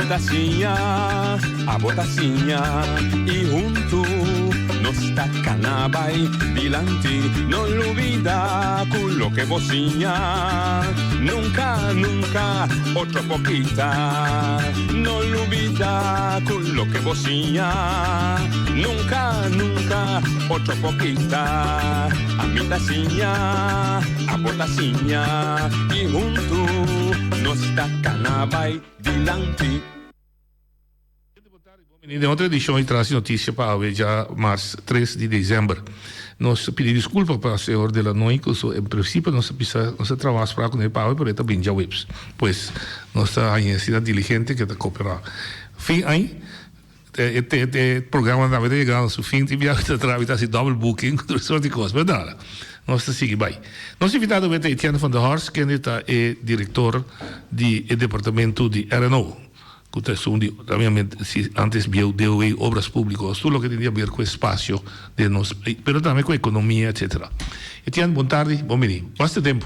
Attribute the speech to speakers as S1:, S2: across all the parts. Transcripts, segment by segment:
S1: ta siña, abo ta siña y hunto nos ta cana bay dilanti. No lubida cu loke bo siña nunca, nunca otro por kita. No lubida cu loke bo siña nunca, nunca otro por kita. Ami ta siña, abo ta siña y hunto nos ta cana bay dilanti.
S2: Bini den otro edicion di Tras di Noticia pa awe dja mars tres di december. Nos ta pidi disculpa pa señor De Lanoy cu su en principio nos a bisa nos a traha un afspraak cu ne pa awe pero e ta bin djaweps. Pues nos ta haña asina diligente cu e ta coopera. Fin añ e e programa tambe ta yega na su fin tin biaha ta traha ta haci double booking cu tur soort di cos pero nada nos ta sigui bay. Nos invitado awe ta Etienne van der Horst kende ta e director di e departamento di RNO. Ku ta esun di obviamente si antes bieu DOW Obras Públicos tur loke tin di haber ku espasio den nos pero tambe ku ekonomia etcetera. Etienne bon tardi bon bini basta tempu.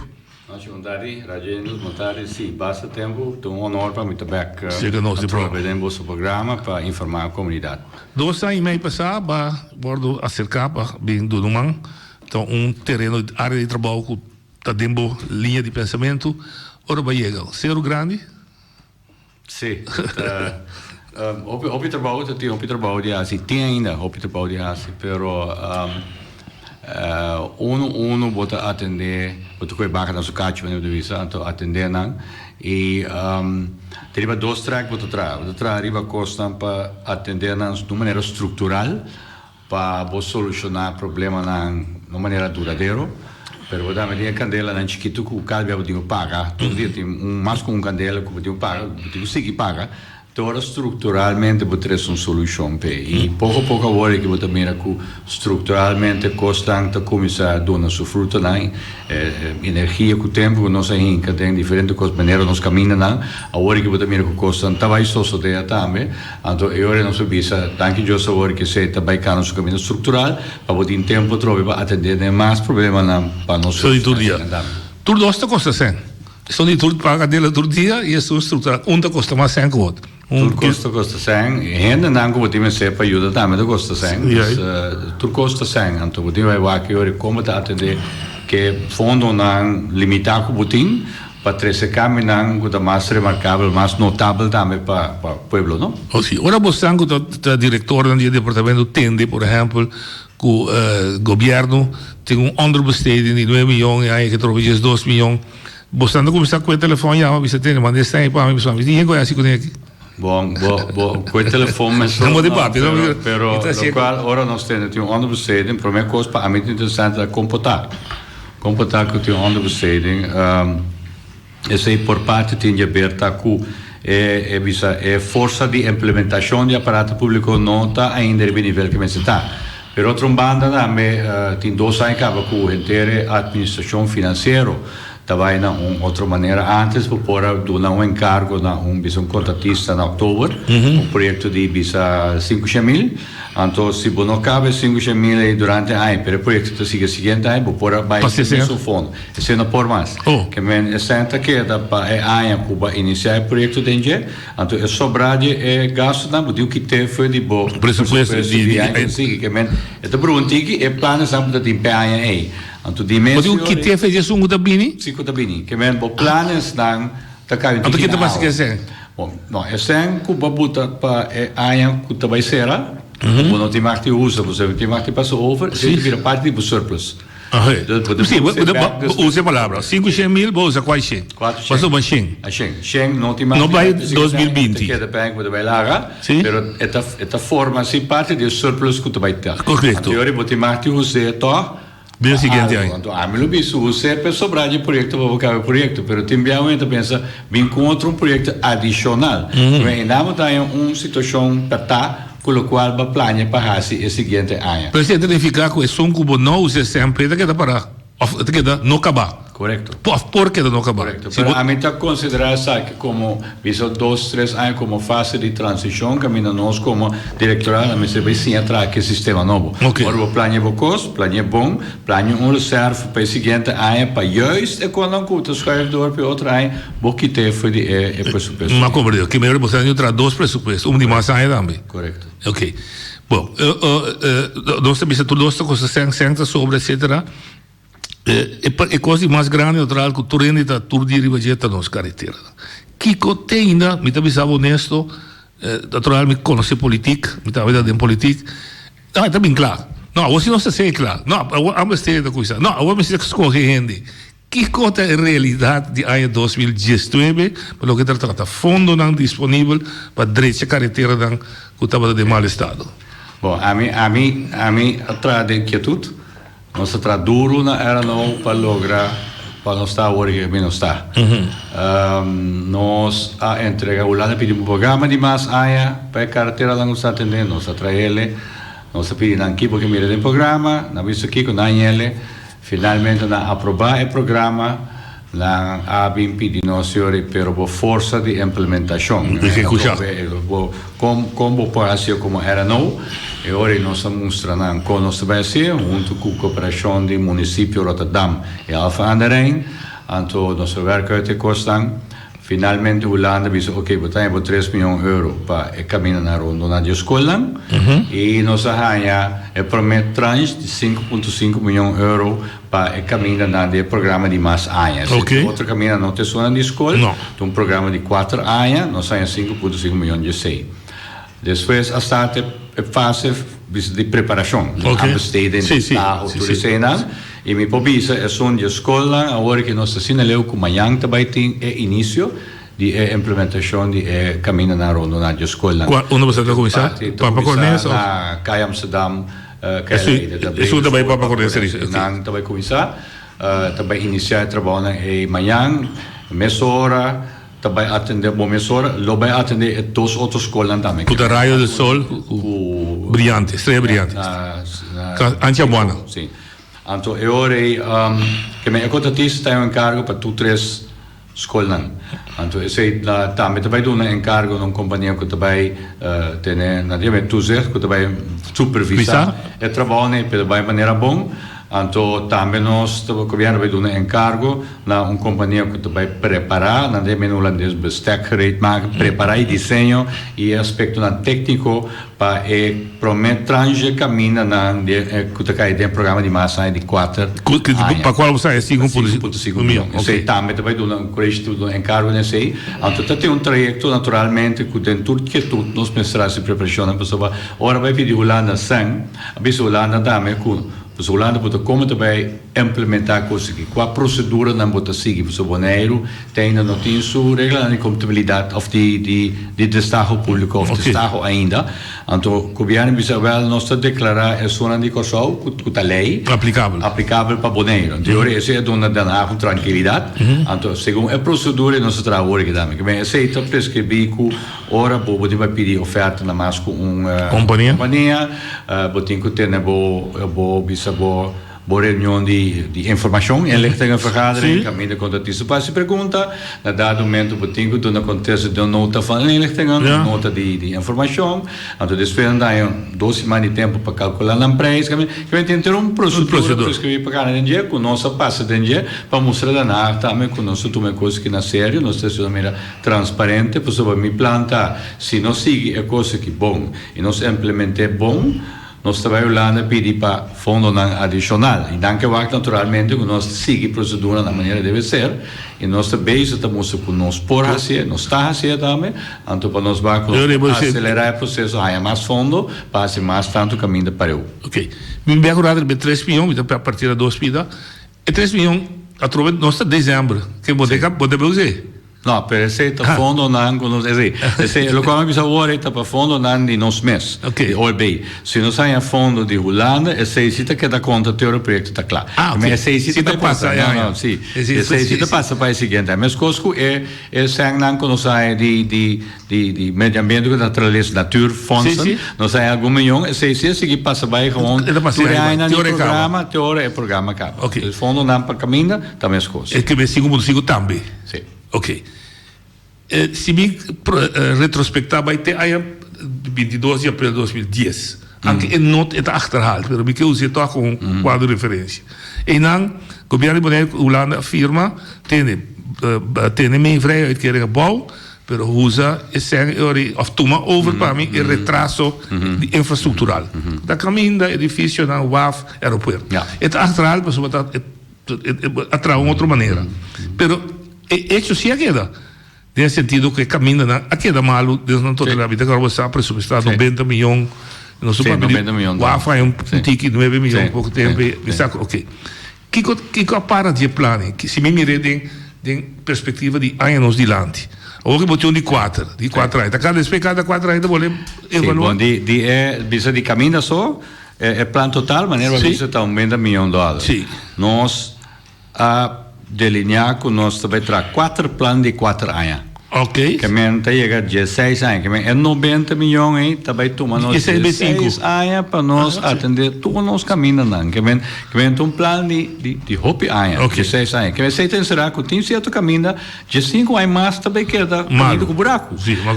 S3: Nochi bon tardi Rajendra bon tardi si basta tempu ta un honor pa mi ta bek
S2: Serka nos di
S3: atrobe den boso programa pa informa komunidat.
S2: Dos aña i mei pasá ba wòrdu aserká pa bin duna un man ta un tereno área di trabou ku ta den bo liña di pensamentu ora bo a yega Seru Grandi.
S3: Sí, ta hopi hopi trabou ta tin hopi trabou di hasi, tin ainda hopi trabou di hasi, pero uno uno bo ta atendé, bo ta kohe baka na su kachu manera bo ta bisa, anto atendé nan i ta riba dos trèk bo ta traha, bo ta traha riba kosnan pa atendé nan di un manera struktural. Pa bo solushoná problemanan na un manera duradero, pero bo tambe tin e kandelanan chikitu ku kada bia bo tin ku paga. Tur dia tin un mas ku un kandela ku bo tin ku paga, bo tin ku sigui paga. Te ora strukturalmente bo trese un solushon p'e. I poko poko awor aki bo ta mira ku strukturalmente kosnan ta kuminsá duna su frutanan. E energia ku tempu ku nos a hinka den diferente kos manera nos kamindanan, awor aki bo ta mira ku kosnan ta bai sosodea tambe. Anto e ora nos a bisa, Danki Dios awor ki esei ta bai kana su kaminda struktural pa bo tin tempu atrobe pa atendé den mas problemanan pa nos
S2: Esei di tur dia. Tur dos ta kosta sèn. Esun di tur paga dela tur dia i esun struktural. Un ta kosta mas sèn ku otro.
S3: Tur kos ta kosta sèn. Hendenan ku bo tin mester pa yuda tambe ta kosta sèn. Dus tur kos ta sèn. Anto bo tin bai wak e ora kon bo ta atendé ke fondonan limitá ku bo tin pa trese kambionan ku ta mas remarkabel, mas notabel tambe pa pueblo, no?
S2: O si. Ora bo san ku ta direktornan di e departamento tende, por ehèmpel, ku gobièrnu tin un onderbesteding di nuebe miyon i aña ke trobe diesdos miyon, Bo sa no kuminsá ku e telefòn yama bisa tene manda e sèn pa mi pasobra mi tin hende ku a hasi kuné aki.
S3: Bon, bo bo ku e telefòn mesora
S2: No papia, no,
S3: pero pero lokual ora nos tende tin un onderbesteding promé kos pa ami ta interesante ta kon por ta. Kon por ta ku tin un onderbesteding esei por parti tin di haber ta ku e e bisa e forsa di implementashon di aparato públiko no ta ainda riba e nivel ke mester ta. Pero otro un banda tambe tin dos aña kaba ku henter e atministrashon finansiero ta bai na un otro manera. Antes bo por a duna un enkargo na un bisa un kontratista na oktober, un proyekto di bisa sinkushen mil. Anto si bo no kaba e sinkushen mil ei durante aña pero e proyekto ta sigui e siguiente aña bo por a bai ku e mesun fondo. Esei no por mas. Ke men esei ta keda pa e aña ku bo a inisiá e proyekto den dje. Anto e sobrá di e gastunan bo tin ku kit'é for di bo
S2: presupuesto
S3: di aña ku sigui. Ke men e ta preguntí ki e planesnan bo ta tin p'e aña ei. Anto di mes
S2: Bo tin ku kit'é for di esun ku ta bini?
S3: Si ku ta bini. Ke men bo planesnan ta kai un
S2: Anto
S3: tiki
S2: ke ta
S3: na
S2: pasa ku
S3: awa.
S2: e sèn?
S3: Bon, no, e sèn ku bo a buta pa e aña ku ta bai sera, ku bo no tin mag di usa, bo tin mag di pasa over, esei ta bira parti di bo surplus.
S2: Sí, bo usa e palabra. Sinku shen mil, bo usa kuai shen. Pasobra shen.
S3: Shen. Shen no tin mas.
S2: No bai 2020.
S3: Keda p'e ku ta bai laga.
S2: Sí.
S3: Pero e ta e ta forma si parti di e surplus ku ta bai ta.
S2: Korekto.
S3: Anto yori bo tin mas di us'é tòg.
S2: Den e siguiente aña.
S3: Anto ami lo bisa us'é p'e sobrá di e proyekto pa bo kaba e proyekto. Pero tin bia un hende ta pensa bin ku otro un proyekto adishonal. Einan bo ta haña un situashon pèrtá. Ku lokual bo a plania pa hasi e siguiente aña.
S2: Pero esei ta nifiká ku esun ku bo no usa e semper ta keda pará òf ta keda no kabá.
S3: Korekto.
S2: Òf por keda no kabá.
S3: Korekto. Pero ami ta konsiderá esaki komo bisa dos, tres aña komo fase di transishon kaminda nos komo direktorado a mester bai siña traha ku e sistema nobo. Ora bo plania bo kos, plania bon, plania un reserve pa e siguiente aña pa juist e konnan ku ta schuif door pa e otro aña, bo kit'é for di e presupuesto.
S2: M'a komprendé. Ke manera bo sa traha dos presupuesto, un di mas aña tambe.
S3: Korekto.
S2: Oké. Bon, nos ta bisa tur nos ta kosa sèn, sèn ta sobra etsetera. E kos di mas grandi natural ku tur hende ta tur dia riba dje ta nos kareteranan. Kiko te ainda, mi ta bisa bo honesto, natural mi konosé politik, mi tambe ta den politik, no e ta bin kla. No, awor si nos ta sea kla. No, awor ambos ta kuminsá. No, awor mester skohe hende. Kiko ta e realidat di aña 2019 pa loke ta trata fondonan disponibel pa drecha kareteranan ku tabata den mal estado?
S3: Bon, ami, ami, ami a traha den kietut. Nos a traha duru na RNO pa logra pa nos ta awor ki nos ta. Nos a entrega Hulanda pidi un programa di mas aña pa e kareteranan ku nos ta atende. Nos a traele, nos a pidi nan ki bo ke mira den programa, nan a bisa kiko, nan yele. Finalmente nan a aprobá e programa, nan a bin pidi nos yori pero bo forsa di implementashon.
S2: Ehekushon.
S3: Kon kon bo por hasié komo RNO? E ora ei nos a mustra nan kon nos ta bai hasié huntu ku koperashon di munisipio Rotterdam i Alphen aan den Rijn. Anto nos a wèrk uit e kosnan. Finalmente Hulanda bisa oke bo ta haña bo tres mion euro pa e kamindanan rondona di e skolnan i nos a haña e promé tranche di 5.5 mion euro pa e kamindanan di e programa di mas aña.
S2: Oké.
S3: Otro kaminda no ta esunnan di skol, ta un programa di kuater aña, nos a haña 5.5 mion di esei. Despues a start e fase di preparashon, di aanbesteding, di taho, tur eseinan. I mi por bisa esun di e skolnan awor ke nos ta asina leu ku mañan ta bai tin e inisio di e implementashon di e kamindanan rondona di e skolnan.
S2: Kua unda boso ta kuminsá? Papa Cornes of?
S3: Na Kaya Amsterdam, Kaya Leiden.
S2: Esun ta bai Papa Cornes Servicio.
S3: Nan ta bai kuminsá, ta bai inisiá e trabounan ei mañan mesora. Ta bai atende bo mesora, lo bai atende e dos otro skolnan tambe.
S2: Ku ta Rayo del Sol ku Brillante, Estrella Brillante.
S3: Na
S2: Anchi Abuana.
S3: Si. Anto e ora ei ke men e kontratista ta un enkargo pa tur tres skolnan. Anto esei tambe ta bai duna enkargo na un kompania ku ta bai tene na dia toezicht ku ta bai supervisa e trabounan ei pa e bai manera bon. Anto tambe nos ta gobierno bai duna enkargo na un kompania ku ta bai prepará, nan ta yama en hulandes bestek gereed maken, prepará e diseño i e aspektonan tékniko pa e promé tranche kamindanan ku ta kai den e programa di mas aña di kuater aña.
S2: Pa kual bo sa e 5.5 mion.
S3: Esei tambe ta bai duna un koleshi ta duna enkargo na esei. Anto ta tin un trayekto naturalmente ku den tur kietut nos mester hasi preparashonnan pasobra ora bai pidi Hulanda sèn, a bisa Hulanda tambe ku pasobra Hulanda bo ta komo ta bai implementá kos aki? Kua proseduranan bo ta sigui? Pasobra Boneiru te ainda no tin su reglanan di kontabilidat òf di di di destaho públiko òf destaho ainda. Anto gobièrnu bisa wèl nos ta deklará esunnan di Kòrsou ku ku ta lei
S2: Aplikabel.
S3: aplikabel pa Boneiru. Anto yora esei a duna Den Haag un trankilidat. Anto segun e prosedura nos ta traha awor aki tambe. Ke men esei ta preskribí ku ora bo bo tin bai pidi oferta na mas ku un
S2: Kompania.
S3: kompania bo tin ku tene bo bo bisa bo Bo reunion di di informashon, inlichtingenvergadering, kaminda kontratista por hasi pregunta. Na dado momento bo tin ku duna kontesta den un nota van inlichtingen, un nota di di informashon. Anto despues nan daña dos siman di tempu pa kalkulá nan preis. Kaminda tin tur un prosedura preskribí pa gana den dje ku nos a pasa den dje pa mustra Den Haag tambe ku nos ta tuma e kos aki na serio, nos ta hasi un manera transparente pasobra mi plan ta si nos sigui e kos aki bon i nos implement'é bon, Nos ta bai Hulanda pidi pa fondonan adishonal i nan ke wak naturalmente ku nos ta sigui prosedura na manera debe ser i nos ta bezig ta mustra ku nos por hasié, nos ta hasié tambe, anto pa nos bak ku nos por aselerá e proseso haña mas fondo pa hasi mas tantu kaminda pareu.
S2: Ok. Mi bia ku rato riba e tres miyon, mi ta parti na dos pida. E tres miyon atrobe nos ta desèmber, ke bo ta debe us'é.
S3: No, pero esei ta fondonan ku nos, esei, esei lokual mi a bisa awor ei ta pa fondonan di nos mes, di OLB. Si nos haña fondo di Hulanda, esei si ta keda konta te ora e proyekto ta kla.
S2: Ah, ok.
S3: Esei si ta pasa, no, no, si. Esei si ta pasa pa e siguiente aña. Meskos ku e e sènnan ku nos haña di di di di medio ambiente ku naturalesa, natuurfondsen, nos haña algun miyon, esei si a sigui pasa bai gewoon tur e añanan di programa te ora e programa kaba.
S2: Ok.
S3: E fondonan pa kaminda ta meskos.
S2: E kebe 5.5 tambe?
S3: Si.
S2: Ok. Si mi retrospecta bai te aña 22 di april 2010, anke e not e ta achterhaald, pero mi ke us'e toch como un cuadro di referencia. Eynan Gobierno di Bonaire cu Hulanda a firma tene tene mee vrije uitkering abou, pero usa e sèn e ora of tuma over pa mi e retraso di infrastructural. Ta caminda, edificionan, waf, aeropuerto. E ta achterhaald pasobra ta a traha un otro manera. Pero e hecho si a keda, den e sentido ku e kamindanan a keda malu den nan totalidad. Mi ta kòrda bo sa presupuestá nobenta miyon, nos a papia di waf haña un tiki nuebe miyon poko tempu, mi sa ku oke. Kiko kiko a para di e plan ei? Si mi mir'é den den perspektiva di aña nos dilanti. Awor ku bo tin un di kuater, di kuater aña, ta kada despues kada kuater aña ta bolbe evaluá?
S3: Si, bon di di e bisa di kaminda so, E plan total, manera bo a bisa, ta un benta miyon dòler. Nos a delineá ku nos ta bai traha kuater plan di kuater aña. Ke men ta yega dieseis aña. Ke men e nobenta miyon ei ta bai tuma nos dieseis aña pa nos atendé tur nos kamindanan. Ke men ke men ta un plan di di hopi aña, dieseis aña. Ke men esei ta enserá ku tin sierto kaminda Diesinku aña mas ta bay keda kaminda ku buraku.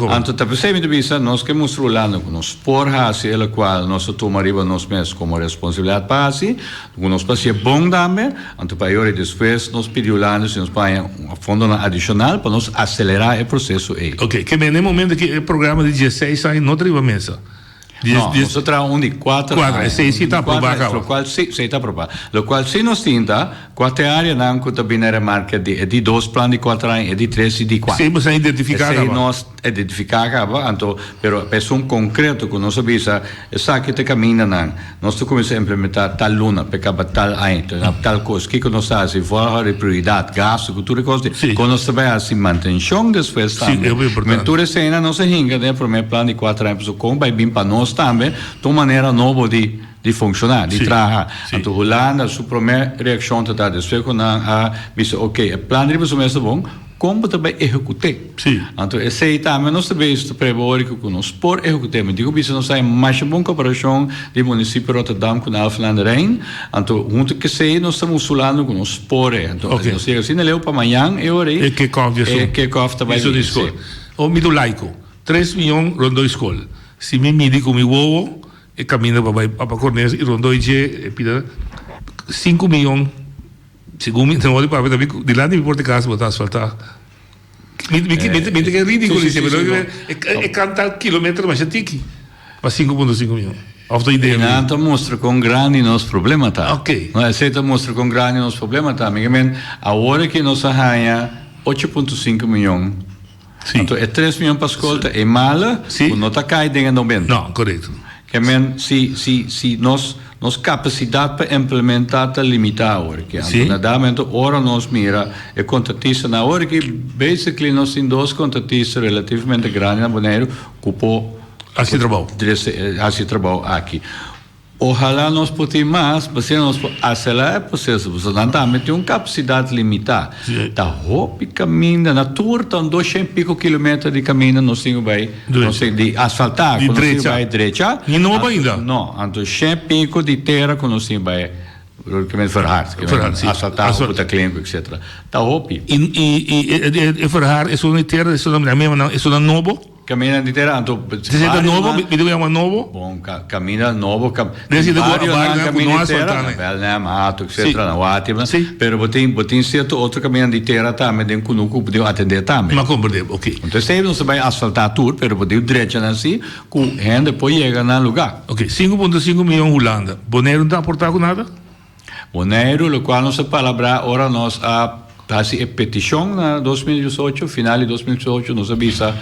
S3: Anto ta p'esei mi ta bisa nos ke mustra Hulanda ku nos por hasi e lokual nos a tuma riba nos mes komo responsabilidat pa hasi, ku nos por hasié bon tambe. Anto pa e ora despues nos pidi Hulanda si nos por haña un fondonan adishonal pa nos aselerá e proseso ei.
S2: Oke, ke men e momento ki e programa di diesseis aña no ta riba mesa.
S3: No, nos a traha un di kuater
S2: aña. Kuater, esei si ta aprobá kaba.
S3: Lokual si, esei ta aprobá. Lokual si nos tin ta, kua ta e áreanan ku ta bini remarke di e di dos plan di kuater aña, e di tres i di kuater.
S2: Esei boso a identifiká
S3: kaba. Esei nos a identifiká kaba, anto, pero pa esun konkreto ku nos a bisa, esaki ta e kamindanan, nos ta kuminsá implementá tal luna, pa e kaba tal aña, tal kos, kiko nos ta hasi, volgorde di prioridat, gastu, ku tur e kos di, kon nos ta bai hasi mantenshon despues tambe.
S2: Sí, e hopi importante.
S3: Men tur eseinan nos a hinka den e promé plan di kuater aña. Pasobra kon bai bin pa nos tambe ta un manera nobo di di funshoná, di traha. Anto Hulanda su promé reakshon ta ta despues ku nan a bisa oke e plan riba su mes ta bon, kon bo ta bai ehekut'é? Anto esei tambe nos ta bezig ta preba ora ku nos por ehekut'é. Mi tin ku bisa nos a masha bon koperashon di munisipio Rotterdam ku Alphen aan de Rijn. Anto huntu ku esei nos ta musulando ku nos por e. Anto nos yega asina leu pa mañan e ora ei
S2: e kick-off di
S3: esun. E kick-off ta bai bin.
S2: O mi ta un laiko. Tres miyon rondoi skol. Si mi midi ku mi wowo e kaminda pa bai Papa Cornelius i rondoi dje e pida sinku miyon segun mi no papia ta mi dilanti mi porta di kas bo ta asfaltá. Mi mi mi ta ke ridikulo disi pero e kanta kilometer masha tiki pa 5.5 miyon òf ta idea mi.
S3: Nan ta mustra kon grandi nos problema ta.
S2: Ok.
S3: No esei ta mustra kon grandi nos problema ta. Mi ke men awor ke nos a haña 8.5 miyon.
S2: Sí.
S3: Anto e tres miyon pa skol ta e mala
S2: Sí.
S3: ku no ta kai den e noventa.
S2: No, korekto.
S3: Ke men si si si nos nos kapasidat pa implementá ta limitá awor aki. Anto
S2: Sí.
S3: na dado momento ora nos mira e kontratistanan awor aki basically nos tin dos kontratista relativamente grandi na Boneiru ku por
S2: Hasi trabou.
S3: drese hasi trabou aki. Ojalá nos por tin mas, pa asina nos por aselerá e proseso, pasobra nan tambe tin un kapasidat limitá. Ta hopi kaminda, na tur ta un doshen piko kilometer di kaminda nos tin ku bai, nos tin di asfaltá, ku nos tin ku bai drecha.
S2: Ni nobo ainda?
S3: No, anto shen piko di tera ku nos tin bai verhard, asfaltá, puta klenku, etcetera. Ta hopi.
S2: I e verhard, esun di tera, esun nobo?
S3: Kaminda di tera anto
S2: Si ta nobo, mi digo yama nobo.
S3: Bon, kaminda nobo,
S2: Desi ta
S3: barionan
S2: barionan ku
S3: kaminda
S2: no
S3: di tera,
S2: asfaltá
S3: na
S2: ne.
S3: Belnem, Hato, etcetera, na Wati,
S2: Si.
S3: pero bo tin bo tin sierto otro kaminda di tera tambe den kunuku ku bo tin atendé tambe.
S2: Mi a komprendé, oké.
S3: Entonces esei nos ta bai asfaltá tur, pero bo tin drechanan si ku hende por yega na lugá.
S2: Oké, 5.5 miyon Hulanda. Boneiru no ta aportá ku nada?
S3: Boneiru, lokual nos a palabrá ora nos a hasi e petishon na 2018, final di 2018, nos a bisa,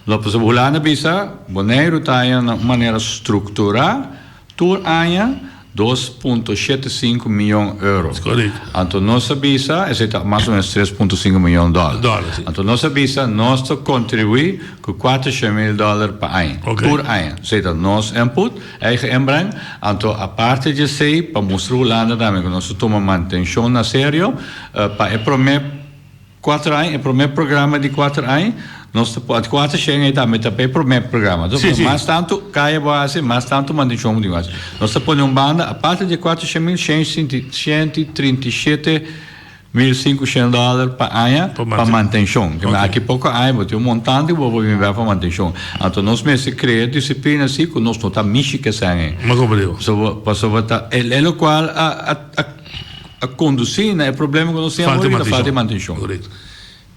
S3: no, pasobra Hulanda a bisa, Boneiru ta haña na un manera strukturá tur aña 2.75 miyon euro.
S2: Correcto.
S3: Anto nos a bisa, esei ta mas o menos 3.5 miyon dòler.
S2: Dòler, si.
S3: Anto nos a bisa, nos ta kontribuí ku 400 mil dòler pa aña.
S2: Ok.
S3: Tur aña. Esei ta nos input, eigen inbreng. Anto aparte di esei, pa mustra Hulanda tambe ku nos ta tuma mantenshon na serio, pa e promé Kuater aña, e promé programa di kuater aña, nos ta por, kuater shen ei tambe ta pa e promé programa.
S2: Sí, sí.
S3: Mas tantu kaya bo hasi, mas tantu mantenshon bo tin ku hasi. Nos ta pone un banda, aparte di e kuater shen mil, shen sinti, shenti trinta i shete mil sinku shen dòler pa aña
S2: Pa
S3: pa mantenshon.
S2: Ok.
S3: Aki poko aña bo tin un montante ku bo por bin bèk pa mantenshon. Anto nos mester krea disiplina si ku nos no ta mishi ku esei ei.
S2: Mi a komprende.
S3: Pasobra, pasobra ta e lokual a a. A kondusí na e problema ku nos tin awor i ta falta di mantenshon.
S2: Korekto.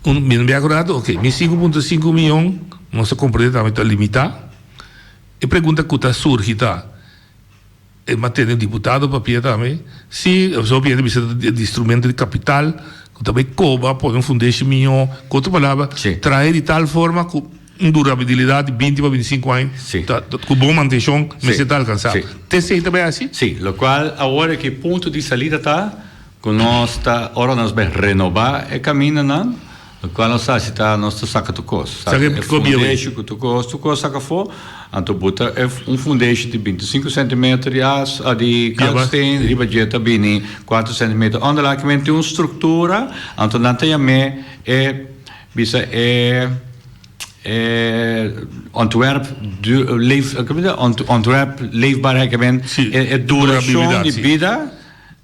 S2: Un mi no bia akorda, oke, mi 5.5 miyon nos a komprende tambe ta limitá. E pregunta ku ta surgi ta, e mantene un diputado papia tambe, si pasobra hopi hende bisa ta di instrumento di kapital ku ta bai koba pone un fundeshi mihó, ku otro palabra, trahe di tal forma ku un durabilidat di binti pa bintisinko aña ta ku bon mantenshon mester ta alkansá. Te esei ta bai hasi?
S3: Sí, lokual awor aki punto di salida ta ku nos ta ora nos bai renobá e kamindanan, lokual nos ta hasi ta nos ta saka tur kos. Saka e fundeshi ku tur kos, tur kos saka afó, anto buta e un fundeshi di bintisinko sentimeter di as di kalksteen, riba dje ta bini kuater sentimeter ònderlaag, kimen tin un struktura, anto nan ta yam'é e Bisa e e ontwerp du leef ontwerp leefbaarheid ke men e durashon di bida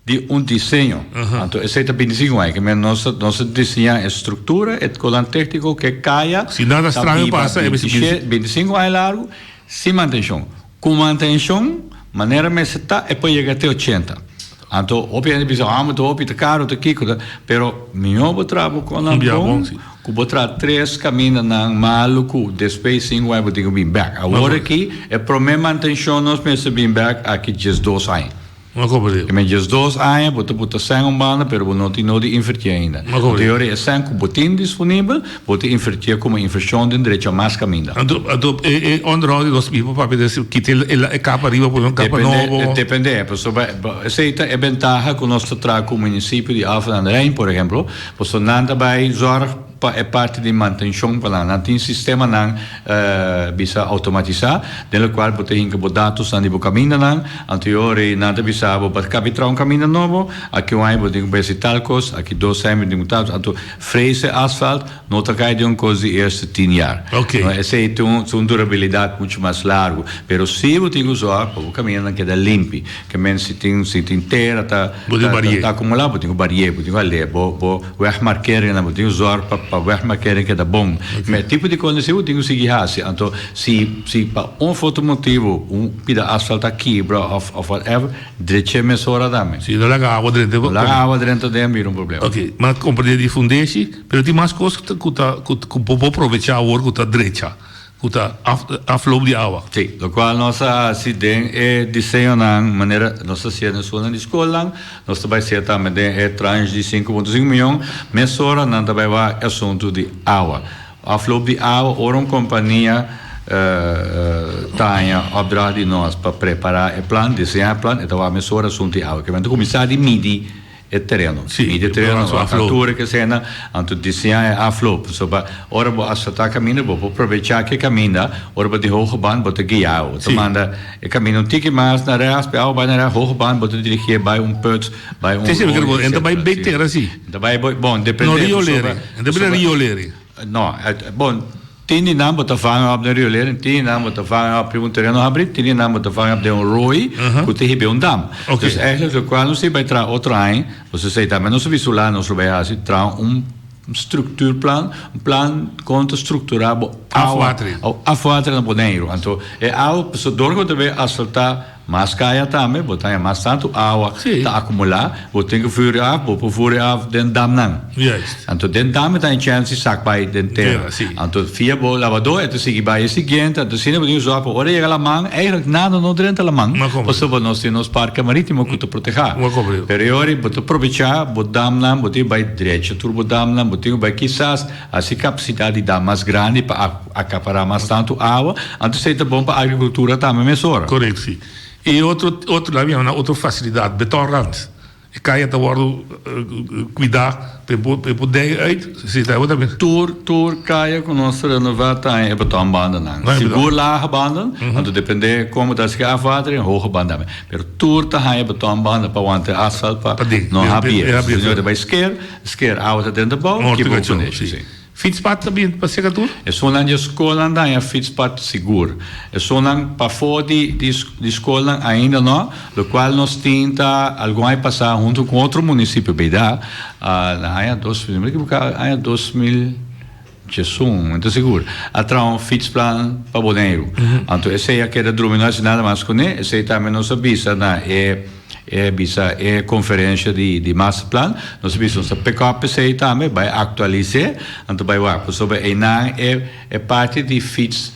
S3: di un diseño. Anto esei ta bintisinko aña ke men nos nos a diseñá e struktura e konan tékniko ke kaya
S2: Si nada straño pasa e mester
S3: bintisinko aña largu sin mantenshon. Ku mantenshon manera mester ta e por yega te ochenta. Anto hopi hende bisa, ah, ta hopi, ta karo, ta kiko, ta. Pero mihó bo traha bo konan bon ku bo traha tres kamindanan malu ku despues sinku aña bo tin ku bin bèk. Awor aki e promé mantenshon nos mester bin bèk aki diesdos aña.
S2: No comprende.
S3: I men 12 aña bo ta buta sèn un banda pero bo no tin nodi invertí ainda.
S2: No comprende.
S3: Anto yori e sèn ku bo tin disponibel bo ta invertié komo invershon den drecha mas kaminda.
S2: Anto anto e e onderhoud di nos mismo papia den si kita e e kapa ariba pone un kapa nobo.
S3: Depende pasobra esei ta e bentaha ku nos ta traha ku munisipio di Alphen aan den Rijn por ehemplo pasobra nan ta bai zorg pa e parti di mantenshon pa nan. Nan tin sistemanan bisa outomatisá den lokual bo ta hinka bo datosnan di bo kamindanan. Anto e ora ei nan ta bisa bo pa kabi traha un kaminda nobo, aki un aña bo tin ku besi tal kos, aki dos aña bo tin ku tal. Anto frese asfalt no ta kai den un kos di eerste tin jaar.
S2: Oké.
S3: No, esei tin un un durabilidat muchu mas largu. Pero si bo tin ku zòrg pa bo kamindanan keda limpi. Ke men si tin si tin tera ta
S2: Bo tin ku barié.
S3: ta akumulá bo tin ku barié, bo tin ku alé bo bo. Wegmarkeringen, bo tin ku zòrg pa pa wegmarkering keda bon. Ma e tipo di kos así bo tin ku sigui hasi. Anto si si pa un of otro motibu un pida asfalt a kibra of of whatever, drech'é mesora tambe.
S2: Si no laga awa drenta.
S3: No laga awa drenta den bira un problema.
S2: Oké, m'a komprendé di fundeshi, pero tin mas kos ku ta ku ku bo por probechá awor ku ta drecha. Ku ta afloop di awa.
S3: Sí, lokual nos a hasi den e diseñonan manera nos ta hasié den esunnan di skolnan, nos ta bai hasié tambe den e tranche di 5.5 mion, mesora nan ta bai wak e asuntu di awa. Afloop di awa, ora un kompania ta haña opdracht di nos pa prepará e plan, diseñá e plan, e ta wak mesora asuntu di awa. Kimen ta kuminsá di midi e tereno.
S2: Sí,
S3: Midi e tereno,
S2: su afloop.
S3: altura ke sena, anto diseñá e afloop. Pasobra ora bo asfaltá kaminda, bo por probechá ke kaminda, ora bo tin hoge band, bo ta guiá. Bo ta
S2: Sí.
S3: manda e kaminda un tiki mas na rechts, pe awa bai na rechts, hoge band, bo ta dirigié bai un put, bai un
S2: Sí, sí,
S3: rooi,
S2: bo ta bai
S3: etcétera.
S2: bei
S3: Sí.
S2: tera, sí.
S3: Ta bai, bon, depende.
S2: No riolering.
S3: Pasobra,
S2: E ta bira
S3: pasobra
S2: riolering.
S3: No, bon, tin di nan bo ta vanga op den riolering, tin di nan bo ta vanga op riba un tereno habri, tin di nan bo ta vanga op den un rooi ku ta hiba un dam. Dus eigenlijk lokual nos tin bai traha otro aña, boso esei tambe nos a bisulá, nos lo bai hasi, traha un structuurplan, un plan kon ta strukturá bo awa, afwatering na Boneiru. Anto e awa, pasobra dor ku bo ta bai asfaltá Mas kaya tambe, bo ta haña mas tantu awa ta akumulá, bo tin ku vuri af, bo por vuri af den damnan. Anto den dam e ta haña chèns di sak bai den tera. Anto via bo labadó e ta sigui bai e siguiente, anto asina bo tin ku zòrg pa ora e yega laman, eigentlik nada no drenta laman, pasobra nos tin nos parke marítimo ku ta protehá. Pero e ora bo ta probechá bo damnan, bo tin ku bai drecha tur bo damnan, bo tin ku bai kisas hasi kapasidat di dam mas grandi pa. Akapará mas tantu awa, anto esei ta bon pa agrikultura tambe mesora.
S2: Korekto, si. E otro otro laat mi yama nan otro facilidad, betonrand. E kaya ta wòrdu kuidá pa e por pa e por dei uit, si ta bo ta bin.
S3: Tur tur kaya ku nos ta renová ta haña e betonbandennan. Sigur lage banden, anto dependé kon bo ta hasi ku e afwatering, hoge banden tambe. Pero tur ta haña betonbanden pa wanta e asfalt pa no habia. Si no e ta bai sker, sker awa ta drenta bou, kibra un foundation, si.
S2: Fietspad ta bin pa seka tur?
S3: Esunnan di e skolnan ta haña fietspad sigur. Esunnan pafó di di skolnan ainda no, lokual nos tin ta algun aña pasá huntu ku otro munisipio bida na aña dos mil, mi ta ekiboká, aña 2011, mi ta sigur, a traha un fietsplan pa Boneiru. Anto esei a keda drumi, no a hasi nada mas kuné. Esei tambe nos a bisa na e. E bisa e conferencia di di masterplan, nos a bisa nos ta pick up esey tambe, bay actualis'e, anto bay wak, pasobra eynan e e parti di fiets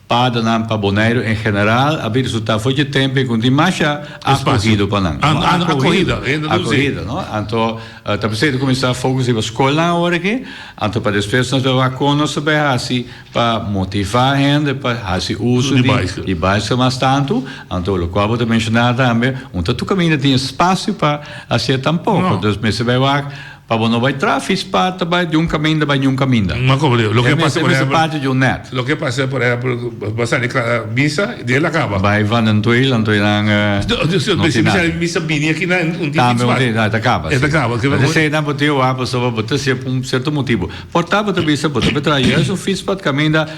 S3: padonan pa Boneiru en general a bin resulta for dje tempo ey cu no tin masha acogido pa nan.
S2: An an acohida, hende ta usa.
S3: Acohida, no? Anto ta pesey ta cuminsa focus riba scolnan awor aki, anto pa despues nos bay wak con nos ta bay haci Pa motivá hende pa hasi uso di di baiskel mas tantu, anto lokual bo ta menshoná tambe, un ta tur kaminda tin espasio pa hasié tampoko. Dus mester bai wak pa bo no bai traha fietspad ta bai di un kaminda bai niun kaminda.
S2: Ma komo digo, loke
S3: E
S2: pasa
S3: mester
S2: por
S3: mester
S2: ehèmpel,
S3: parti di un nèt.
S2: loke pasa por ehèmpel, bo a sali kla misa, di el a kaba.
S3: Bai Van den Tweel, anto einan
S2: No,
S3: no tin nada.
S2: Misa bini aki na un tin
S3: Tambe un
S2: fietspad.
S3: tin, e ta kaba,
S2: E
S3: si.
S2: ta kaba.
S3: Mas eseinan bo tin wak pasobra bo ta hasié pa un sierto motibu. Por ta bo ta bisa bo ta por traha juist un fietspad kaminda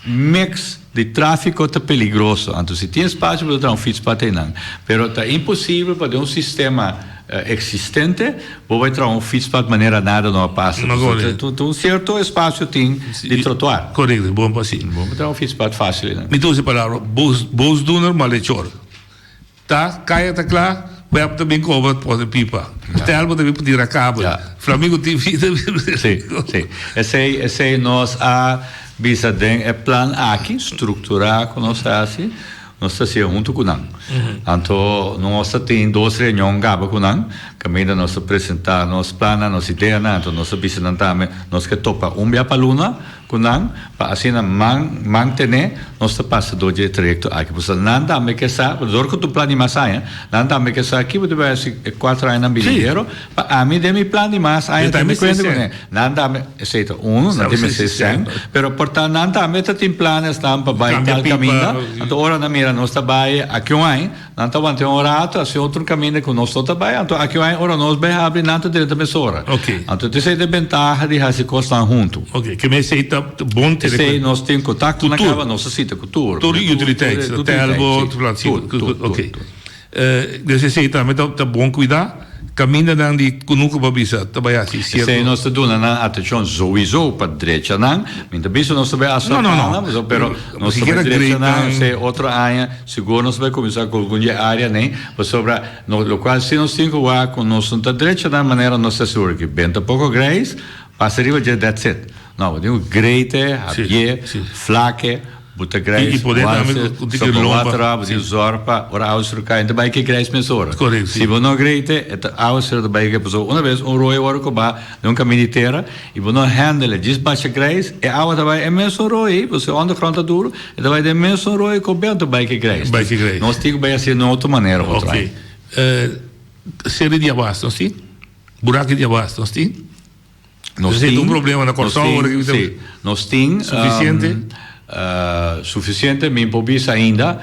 S3: mix di trafiko ta peligroso. Anto si tin espasio bo ta traha un fietspad einan. Pero ta imposibel pa den un sistema eksistente bo bai traha un fietspad manera nada no a pasa. Pasobra ta un sierto espasio tin di trotuar.
S2: Korekto, bon pa si.
S3: Bo por traha un fietspad fasil einan.
S2: Mi ta usa e palabra boosdoener, malhechor. Ta kaya ta kla, web ta bin koba pone pipa. Telbo ta bin pa tira kabel. Flamingo TV ta bin.
S3: Sí, sí. Esei, esei nos a bisa den e plan aki, strukturá ku nos ta hasi, nos ta hasié huntu ku nan. Anto nos ta tin dos reunion gaba ku nan, kaminda nos ta presentá nos plannan, nos ideanan, anto nos ta bisa nan tambe nos ke topa un bia pa luna, Ku nan, pa asina man mantené nos ta pasa dor di e trayekto aki. Pasobra nan tambe ke sa, dor ku tu plan di mas aña, nan tambe ke sa ki bo ta bai hasi e kuater añanan binidero, pa ami den mi plan di mas aña tin mi kuenta kuné. Nan tambe, esei ta unu, nan tin mester sèn, pero por ta nan tambe ta tin planesnan pa bai tal kaminda, anto ora nan mira nos ta bai aki un aña, Nan ta wanta un rato, hasi otro caminda cu nos no ta bay, anto aki un ora nos bay habri, nan ta drenta mesora.
S2: Ok.
S3: Anto esey ta e bentaha di hasi cosnan hunto.
S2: Ok, ke me esey ta bon tene
S3: Esey nos tin contacto na caba, nos ta sita cu tur.
S2: Tur utiliteits, telbo, tur, ok. Dus esey tambe ta bon cuida. Camindanan di cunucu pa bisa ta bay haci cierto.
S3: Esey nos ta duna nan atencion sowiso pa drecha nan. Mi ta bisa nos ta bay asfalta nan, pasobra pero nos ta bay drecha nan esey otro aña sigur nos ta bay cuminsa cu algun di e area ney, pasobra no locual si nos tin cu wak cu nos no ta drecha nan manera nos ta sigur ki benta poco grijs pasa riba dje that's it. No, bo tin ku greite, habié, flake, bo ta grijs, walse, sopa water af, bo tin zòrg pa ora awaseru kai, ta bai ke grijs mesora. Si bo no greite, e ta awaseru ta bai ke, pasobra una bes un royo wòrdu kobá den un kaminda di tera i bo no handle e, djis basha grijs, e awa ta bai e mesun royo ei, pasobra e ondergrond ta duru, e ta bai den e mesun royo kob'é, anto bai ke grijs. Nos tin ku bai hasié den otro manera otro aña.
S2: Seri di abasto nos tin? Buraki di abasto nos tin?
S3: Nos
S2: tin
S3: tin
S2: un problema na Kòrsou
S3: nos tin, sí, nos tin
S2: suficiente
S3: suficiente mi por bisa ainda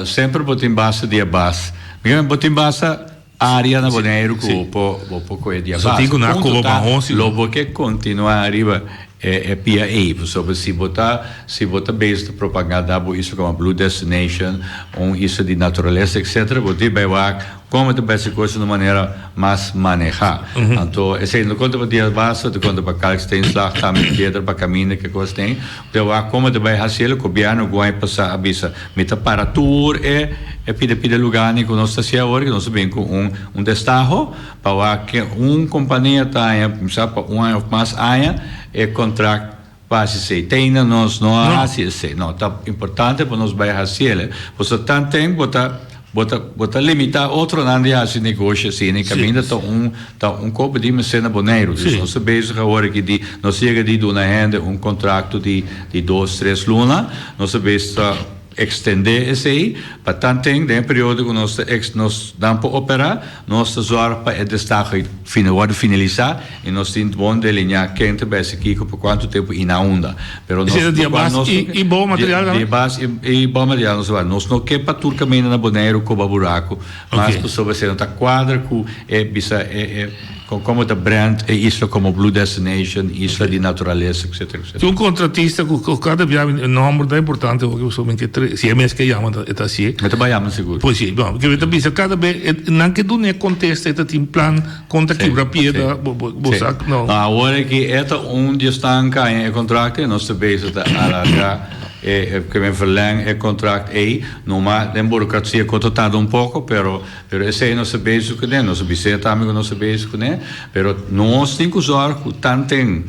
S3: semper bo tin basta di abas mi bo tin basta área na Boneiru ku bo por bo por kohe di abas
S2: punto ta
S3: lo bo ke kontinuá riba e pia ei pasobra si bo ta si bo ta bezig ta propagandá bo isla komo blue destination un isla di naturalesa etcetera bo tin bai wak Como ta besi cos na un manera mas maneha. Anto esey no conta pa dia basta, ta conta pa kalksteenslag, tambe piedra pa caminda ke cos den. Te wak como ta bay haci el, gobierno guay pasa a bisa mi ta para tur e e pida pida lugarnan cu nos ta haci awor, nos ta bin cu un un destaho pa wak ke un compania ta haña, mi sa pa un aña of mas aña e contract Pa hasi esei. Te ainda nos no a hasi esei. No, ta importante pa nos bai hasi el. Pasobra tanten bo ta bo ta bo ta limitá otronan di hasi negoshi asina i kaminda ta un ta un kopo di mester na Boneiru. Dus nos ta bezig awor aki di nos yega di duna hende un kontrakto di di dos tres luna. Nos ta bezig ta. Extendé esei pa tanten den e periodo ku nos ta ex nos nan por operá, nos ta zòrg pa e destaho ei fina wòrdu finalisá i nos tin bon delineá ken ta bèsi kiko pa kuantu tempu i na unda. Pero nos
S2: Esei ta
S3: lokual
S2: diabas
S3: nos
S2: i i bou material
S3: di
S2: tambe?
S3: diabas i i bou material nos ta wak. Nos no ke pa tur kaminda na Boneiru koba buraku, mas
S2: Oké.
S3: pasobra esei no ta kuadra ku e bisa e e Como ta brand e isla como Blue Destination, isla di naturalesa, etcetera, etcetera.
S2: Tin un contratista cu cada bia e nomber ta importante hopi pasobra men ke tre si e mes ke yama e ta hacié.
S3: E ta bay yama sigur.
S2: Pues si, bon, ke mi ta bisa cada be e nan ke duna e contesta e ta tin plan con ta kibra piedra, bo bo bo sa no.
S3: No, awor aki e ta un di esnan caña e contract e nos ta bezig ta alarga e ke men verleng e contract ey, numa den burocracia cu ta tarda un poco pero Pero esei nos ta bezig kuné, nos a bis'é tambe ku nos ta bezig kuné, pero nos tin ku zòrg ku tanten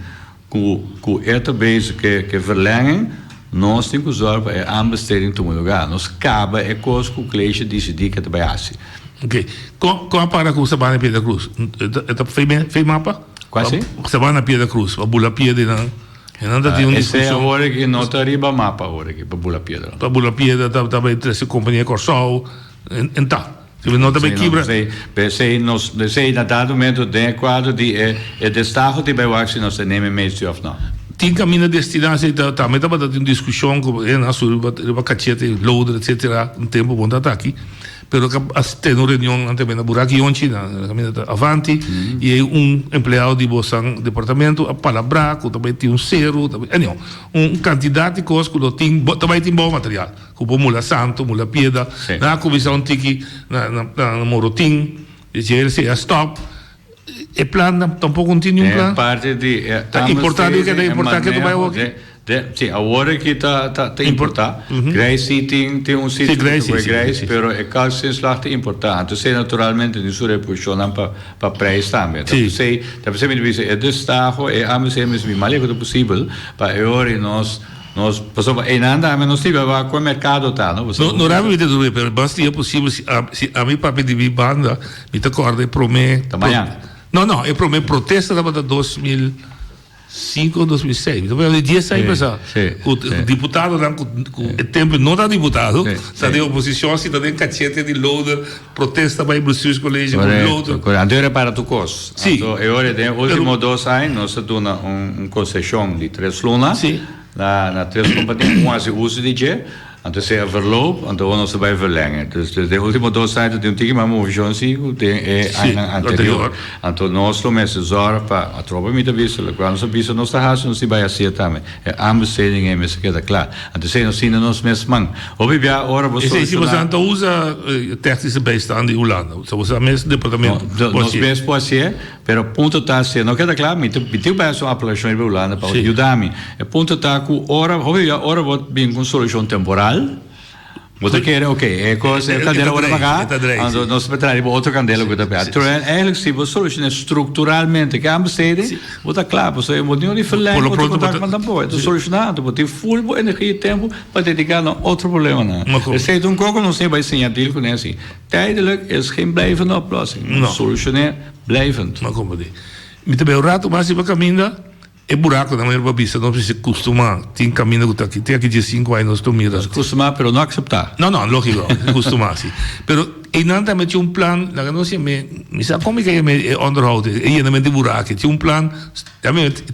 S3: ku ku e ta bezig ke ke verlenging, nos tin ku zòrg pa e aanbesteding tuma lugá. Nos kaba e kos ku Kleesje disidí ke ta bai hasi.
S2: Oké. Kon kon a para ku Sabana Piedra Cruz? E ta fei fei mapa?
S3: Kua si?
S2: Sabana Piedra Cruz, pa bula piedra i nan. E nan ta tin un
S3: Esei
S2: diskushon.
S3: awor aki no ta riba mapa awor aki pa bula piedra.
S2: Pa bula piedra ta ta bai trese kompania Kòrsou. En ta. Si no ta bay kibra.
S3: P'esei nos, p'esei na dado momento den e kuadro di e e destaho di bay wak si nos ta neem e meestio of no.
S2: Tin kaminda destina si ta tambe tabata tin diskushon ku e nan a subi riba riba kachete loader etcetera un tempu bon ta aki pero ka a tene un reunion nan tambe na Buraki Yonchi na kaminda ta Avanti i ei un empleado di bosan departamento a palabrá ku ta bay tin un seru ta bay anyhow un kantidat di kos ku lo tin ta bay tin bon material. Ku bo mula santu, mula piedra.
S3: Sí.
S2: Nan a kuminsá un tiki na na na Morotin, di dje esei a stòp. E plan nan tampoko no tin niun
S3: E
S2: plan.
S3: parti di e
S2: Ta importá di
S3: aanbesteding
S2: ke ta
S3: e
S2: importá ke ta bai
S3: maneho
S2: awor aki?
S3: de de sí awor aki ta ta ta importá. Grijs sí tin tin un
S2: Sí,
S3: sitio ku
S2: grijs
S3: ta
S2: sí,
S3: kohe
S2: sí,
S3: grijs
S2: sí.
S3: pero e kalksteenslag ta importá. Anto esei naturalmente tin su reperkushonnan pa pa prijs tambe. Ta
S2: Sí.
S3: p'esei ta p'esei mi ta bisa e destaho e aanbesteding mester bin mas leu ku ta posibel pa e ora i nos Nos, pasobra einan tambe nos tin wak ku e merkado ta, no?
S2: No, no rabi mi ta duna, pero bas dia posibel si a, si ami papia di mi banda, mi ta kòrda e promé.
S3: Ta mañan?
S2: No, no, e promé protesta tabata 2005 o 2006, mi ta papia di dies aña pasá.
S3: Sí,
S2: Ku
S3: sí.
S2: diputadonan ku, ku e tempu no ta diputado,
S3: Sí,
S2: ta
S3: sí.
S2: den oposishon, si ta den kachete di loader, protesta bai Bestuurscollege ku
S3: Korekto,
S2: loader.
S3: korekto. Anto e repara tur kos.
S2: Sí.
S3: Anto e ora den e ultimo dos aña nos a duna un, un konseshon di tres luna.
S2: Sí.
S3: Na na tres kompania ku hasi uso di dje, anto esei a verloop, anto awor nos ta bai verlengen. Dus den e ultimo dos aña ta tin un tiki mas movishon si ku den e añanan anterior. Anto nos lo mester zòrg pa atrobe mi ta bisa lokual nos a bisa nos ta hasi nos tin bai hasié tambe. E aanbesteding ei mester keda kla. Anto esei nos tin den nos mes man. Hopi bia ora bo
S2: Esei si
S3: solushoná.
S2: boso ta usa technische bijstand di Hulanda, boso mes departamento
S3: No,
S2: por
S3: nos
S2: hasié.
S3: mes por hasié. Pero punto ta si e no keda kla, mi ta mi tin ku bai hasi un apelashon riba Hulanda pa yuda mi. E punto ta ku ora, hopi bia ora bo bin ku un solushon temporal, bo ta kere ok, e kos, e kandela wòrdu pagá, anto nos ta traha riba otro kandela ku ta pega. Terwijl eigenlijk si bo solushoné strukturalmente ke aanbesteding, bo ta kla, pasobra bo tin di verlèng otro kontraktnan tampoco, e ta solushoná, anto bo tin ful bo energia i tempu pa dediká na otro problemanan. Esei ta un kos ku nos tin bai siña deal kuné si. Tijdelijk is geen blijvende oplossing.
S2: No.
S3: Solucion'é blijvend.
S2: No comprendé. Mi ta bay un rato mas riba caminda, e buraconan manera bo a bisa nos mester custumá. Tin caminda cu ta aki, te aki diescinco aña nos ta mira.
S3: Nos custumá pero no aceptá.
S2: No, no, logico, custumá si. Pero eynan tambe tin un plan, laga nos yam'é, mi sa con mi ka yam'é e onderhoud, e yenamento di buraki. Tin un plan,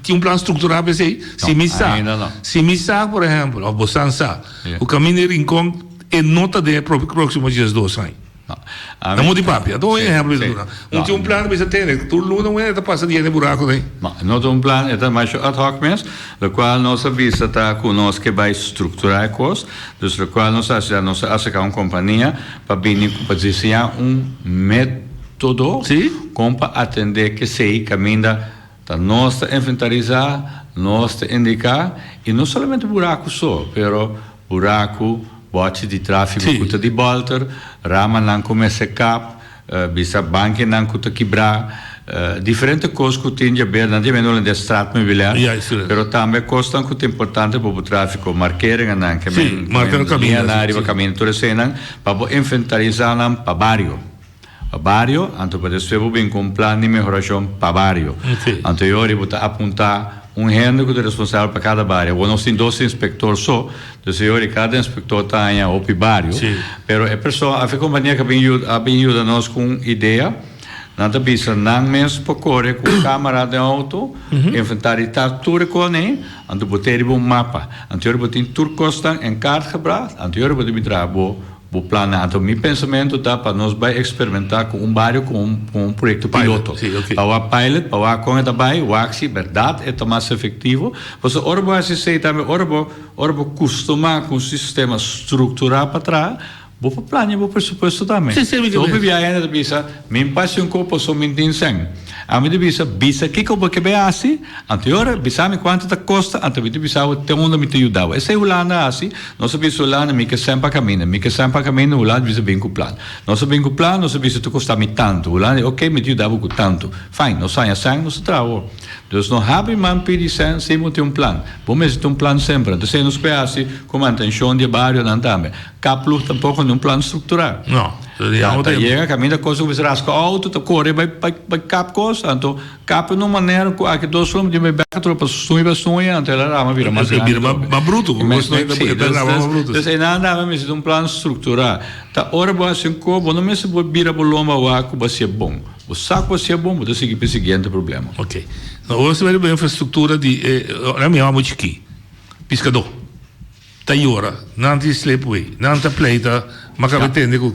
S2: tin un plan structurá pa esey? Si mi sa,
S3: ainda no.
S2: si mi sa por ehempel, of bosan sa, cu caminda di Rincon E no ta den e proximo diesdos aña. Na modo di papia. Ta un ehempel mi ta duna. Un tin un plan mi ta tene. Tur luna un hende ta pasa di hende buraco den.
S3: No, e no ta un plan, e ta masha ad hoc mes. Locual nos a bisa ta cu nos ke bay structura e cos. Dus locual nos a haci ta nos a acerca un compania pa bini cu pa diseña un metodo con pa atende kesey caminda Ta nos ta inventarisá, nos ta indiká, i no solamente buraku so, pero buraku, bòchi di tráfiko ku ta di bòlter, ramanan ku mester kap, bisa bankinan ku ta kibrá, diferente kos ku tin djaber, nan djaber no den straatmeubilair, pero tambe kosnan ku ta importante pa bo tráfiko, markeringanan, ke men liñanan riba kaminda, tur eseinan, pa bo inventarisá nan pa bario. Pa bario, anto pa despues bo bin ku un plan di mehorashon pa bario. Anto e ora bo ta apuntá. un hende ku ta responsabel pa kada bario. Awor nos tin dos inspektor so, dus e ora kada inspektor ta haña hopi bario. Pero e persona, of e kompania ku a bin yuda, a bin yuda nos ku un idea, nan ta bisa nan mes por kore ku un kamera den outo, inventarisá tur e kos ei, anto bo tin riba un mapa. Anto e ora bo tin tur kosnan en kaart gebracht, anto e ora bo ta bin traha bo Bo plannan. Anto mi pensamentu ta pa nos bai eksperimentá ku un bario ku un ku un proyekto piloto. Pa wak pilot, pa wak kon e ta bai, wak si bèrdat e ta mas efektivo. Pasobra ora bo hasi esei tambe, ora bo ora bo kustumá ku un sistema strukturá pa traha, bo por plania bo presupuesto tambe. Hopi biaha hende ta bisa, Mi pasi un kos pasobra mi tin sèn. Ami ta bisa, Bisa kiko bo ke bai hasi, anto e ora bisa mi kuantu ta kosta, anto mi ta bisa bo te unda mi ta yuda bo. Esei Hulanda a hasi. Nos a bisa Hulanda, mi ke sèn pa kaminda, mi ke sèn pa kaminda, Hulanda bisa bin ku plan. Nos a bin ku plan, nos a bisa ta kosta mi tantu. Hulanda di, oke, mi ta yuda bo ku tantu. Fine, nos haña sèn, nos a traha awor. Dus no habri man pidi sèn sin bo tin un plan. Bo mester tin un plan semper. Anto esei nos por hasi ku mantenshon di e barionan tambe. Kaploeg tampoko no un plan strukturá.
S2: No.
S3: Ta yega kaminda kos ta kuminsá raska outo, ta kore bai bai kap kos, anto kap na un manera ku aki dos lomba tin bai bek atrobe pa suña pa suña, anto el a rama bira mas grandi.
S2: E bira mas bruto, ku kos no e ta rama mas bruto.
S3: Dus einan tambe mester tin un plan strukturá. Ta ora bo hasi un kos, bo no mester por bira bo lomba wak ku bo hasié bon. Bo sa ku bo hasié bon, bo ta sigui pa e siguiente problema.
S2: Ok. No, ora si bai riba infrastruktura di e, ora mi yama bo chikí, piskadó. Ta yora, nan tin slipway, nan ta pleita, ma kabe tende ku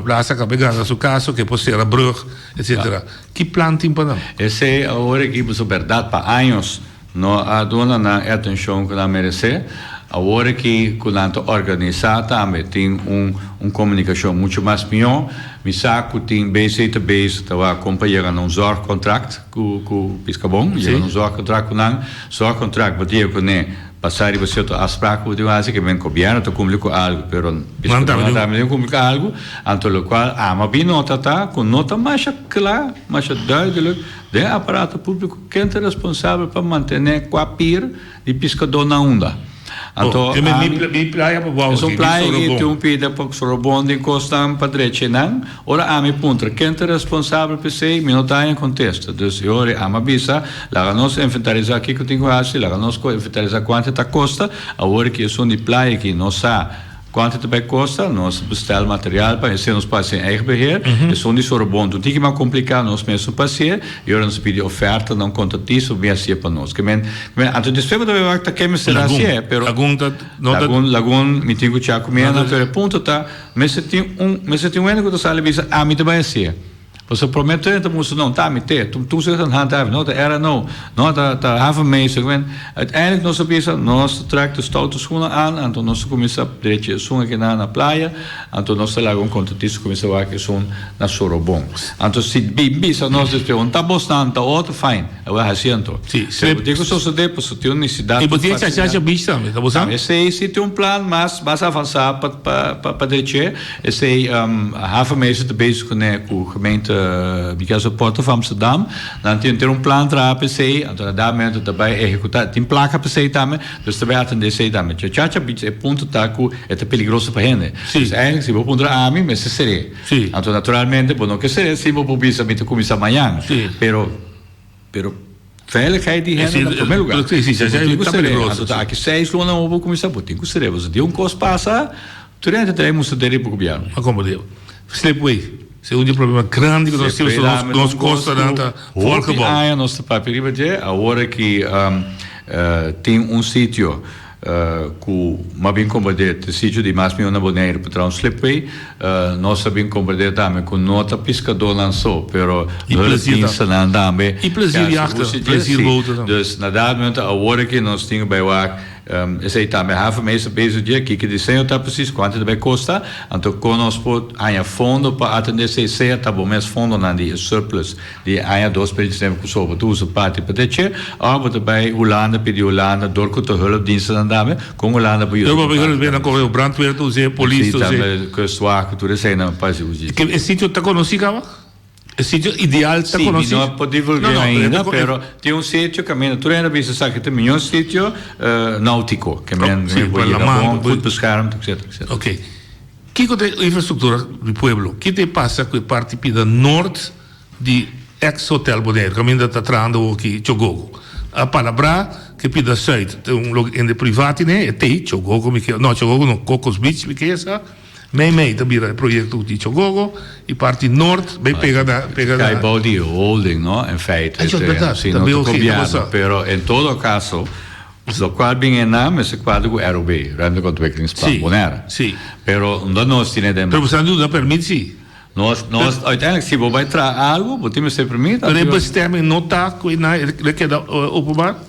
S2: Plaza kabe gana su kaso ke por sera brug, etcetera. Ki plan tin pa nan?
S3: Esei awor aki pasobra bèrdat pa años no a duna nan e atenshon ku nan meresé. Awor aki ku nan ta organisá tambe tin un un komunikashon muchu mas mihó. Mi sa ku tin BC ta bezig ta wak kon pa yega na un zorgcontract ku ku Piskabon, yega na un zorgcontract ku nan. Zorgcontract bo ta yega kuné. Pasá riba sierto afspraak ku bo tin ku hasi, ke men gobièrnu ta kumpli ku algu, pero piskadónan tambe tin ku kumpli ku algu. Anto lokual ama bin nota ta ku no ta masha kla, masha duidelik den e aparato públiko ken ta responsabel pa mantené kua pir di piskadó na unda. Anto ami, esun playa aki tin un pida pa Sorobon den kosnan pa drecha nan. Ora ami puntra ken ta responsabel pa esei, mi no ta haña kontesta. Dus e ora ami a bisa, laga nos inventarisá kiko tin ku hasi, laga nos ko inventarisá kuantu ta kosta. Awor ki esun di playa aki nos sa kuantu ta bai kosta, nos bestel material pa esei nos por hasi en eigen beheer. Esun di Sorobon ta un tiki mas kompliká, nos mes no por hasié. E ora nos a pidi oferta na un kontratista pa bin hasié pa nos. Ke men, anto despues bo ta bai wak ta ken mester hasié, pero Lagun, Lagun mi tin ku cha ku mi hende, pero e punto ta, Mester tin un, mester tin un hende ku ta sali bisa, Ami ta bai hasié. Pasobra promé tur hende ta mustra, No, ta ami te. Tur tur ta handhaven. No, ta era no. No, ta ta havenmeester. Ku men, uiteindelijk nos a bisa, nos ta trek de stoute schoenen aan, anto nos ta kuminsá drecha esun akinan na playa, anto nos ta laga un kontratista kuminsá wak esun na Sorobon. Anto si bin bisa nos despues, un ta bosnan, ta otro, fijn. E wak hasi anto.
S2: Sí,
S3: Pero bo tin ku sosodé pasobra tin un necesidad
S2: I bo tin e Chachacha Beach tambe, ta bo sa?
S3: Esei si tin un plan mas mas avansá pa pa pa dreché. Esei havenmeester ta bezig kuné ku gemeente Miguel Porto van Amsterdam. Nan tin tin un plan traha pa esei, anto na dat momento ta bai ehekutá. Tin plaka pa esei tambe, dus ta bai atendé esei tambe. Chachacha Beach e punto ta ku e ta peligroso pa hende. Dus eigenlijk si bo puntra ami mester ser'é. Anto naturalmente bo no ke ser'é si bo por bisa mi ta kuminsá mañan. Pero Pero veiligheid di hende na prome lugar.
S2: Sí, sí,
S3: sí, sí, ta peligroso. Anto aki seis luna bo por kuminsá, bo tin ku ser'é. Pasobra di un kos pasa, tur hende ta trae mustra deri pa gobièrnu.
S2: A komprendé. Slipway, esei un di e problema grandi ku nos tin, pasobra nos kostanan ta volgebouw.
S3: Hopi aña nos ta papia riba dje, awor aki tin un sitio Ku m'a bin komprendé te sitio di mas mihó na Boneiru pa traha un slipway. Nos a bin komprendé tambe ku no ta piskadónan so, pero hulpdienstennan tambe.
S2: I plezier jachten, plezierboten tambe.
S3: Dus na dat momento awor aki nos tin ku bai wak esei tambe. Havenmeester bezig dje kiko diseño ta presis, kuantu ta bai kosta, anto kon nos por haña fondo pa atendé esei, sea ta bo mes fondonan di e surplus Di aña 2019 ku so bo ta usa parti pa teche, òf bo ta bai Hulanda pidi Hulanda dor ku ta hulpdienstennan tambe, kon Hulanda por yuda
S2: ku parti tambe. Nan kohe brandweer ta us'é, polis ta us'é.
S3: Si tambe kustwacht tur eseinan pa hasi usa.
S2: Ke e sitio ta konosí kaba? E sitio ideal ta konosí?
S3: Si, mi no por divulg'é ainda, pero tin un sitio kaminda tur hende a bisa esaki ta e mihó sitio nautiko, ke men por yega bon, goed beschermd, etcetera, etcetera.
S2: Oké. Kiko ta e infrastruktura di pueblo? Ki ta e pasa ku e parti pida nort di ex Hotel Bonaire kaminda ta trahando awoki Chogogo? A palabrá ku pida sùit ta un loke hende privá tine, e tei, Chogogo mi ke, no Chogogo no, Cocos Beach mi ke esa, mei mei ta bira e proyekto di Chogogo i parti nort bai pega na, pega na.
S3: Kai bou di holding no, in feite.
S2: Ay, bèrdat,
S3: Si
S2: ta
S3: no ta
S2: BOG, ta
S3: gobièrnu,
S2: basa.
S3: pero en todo kaso lokual bin e nan mester kuadra ku ROB, Ruimtelijke Ontwikkelingsplan
S2: Si,
S3: Bonaire.
S2: si.
S3: Pero unda nos tine den.
S2: Pero boso a duna permit si.
S3: Nos, nos, uiteindelijk si bo bai traha algu, bo tin mester permit.
S2: Pero e bestemming no ta ku e nan e keda openbaar?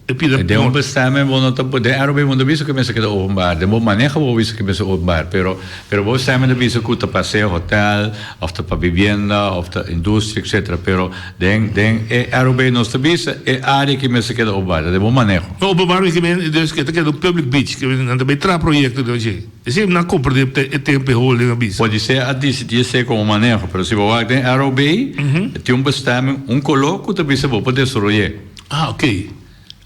S2: E pida.
S3: Den un bestemming bo no ta, den ROB bo no ta bisa ku e mester keda openbaar. Den bo maneho bo bisa ku e mester openbaar. Pero, pero bo bestemming ta bisa ku ta pa sea hotel, of ta pa bibienda, of ta industria, etcetera. Pero den, den e ROB nos ta bisa e area ku mester keda openbaar. Ta den bo maneho.
S2: No openbaar mi ke men, dus ke ta keda un public beach, ke nan ta bai traha proyekto den dje. Esei nan komprendé e tempu e holding a bisa.
S3: Podisé a disidí esei komo maneho, pero si bo wak den ROB, tin un bestemming, un koló ku ta bisa bo por desaroy'é.
S2: Ah, ok.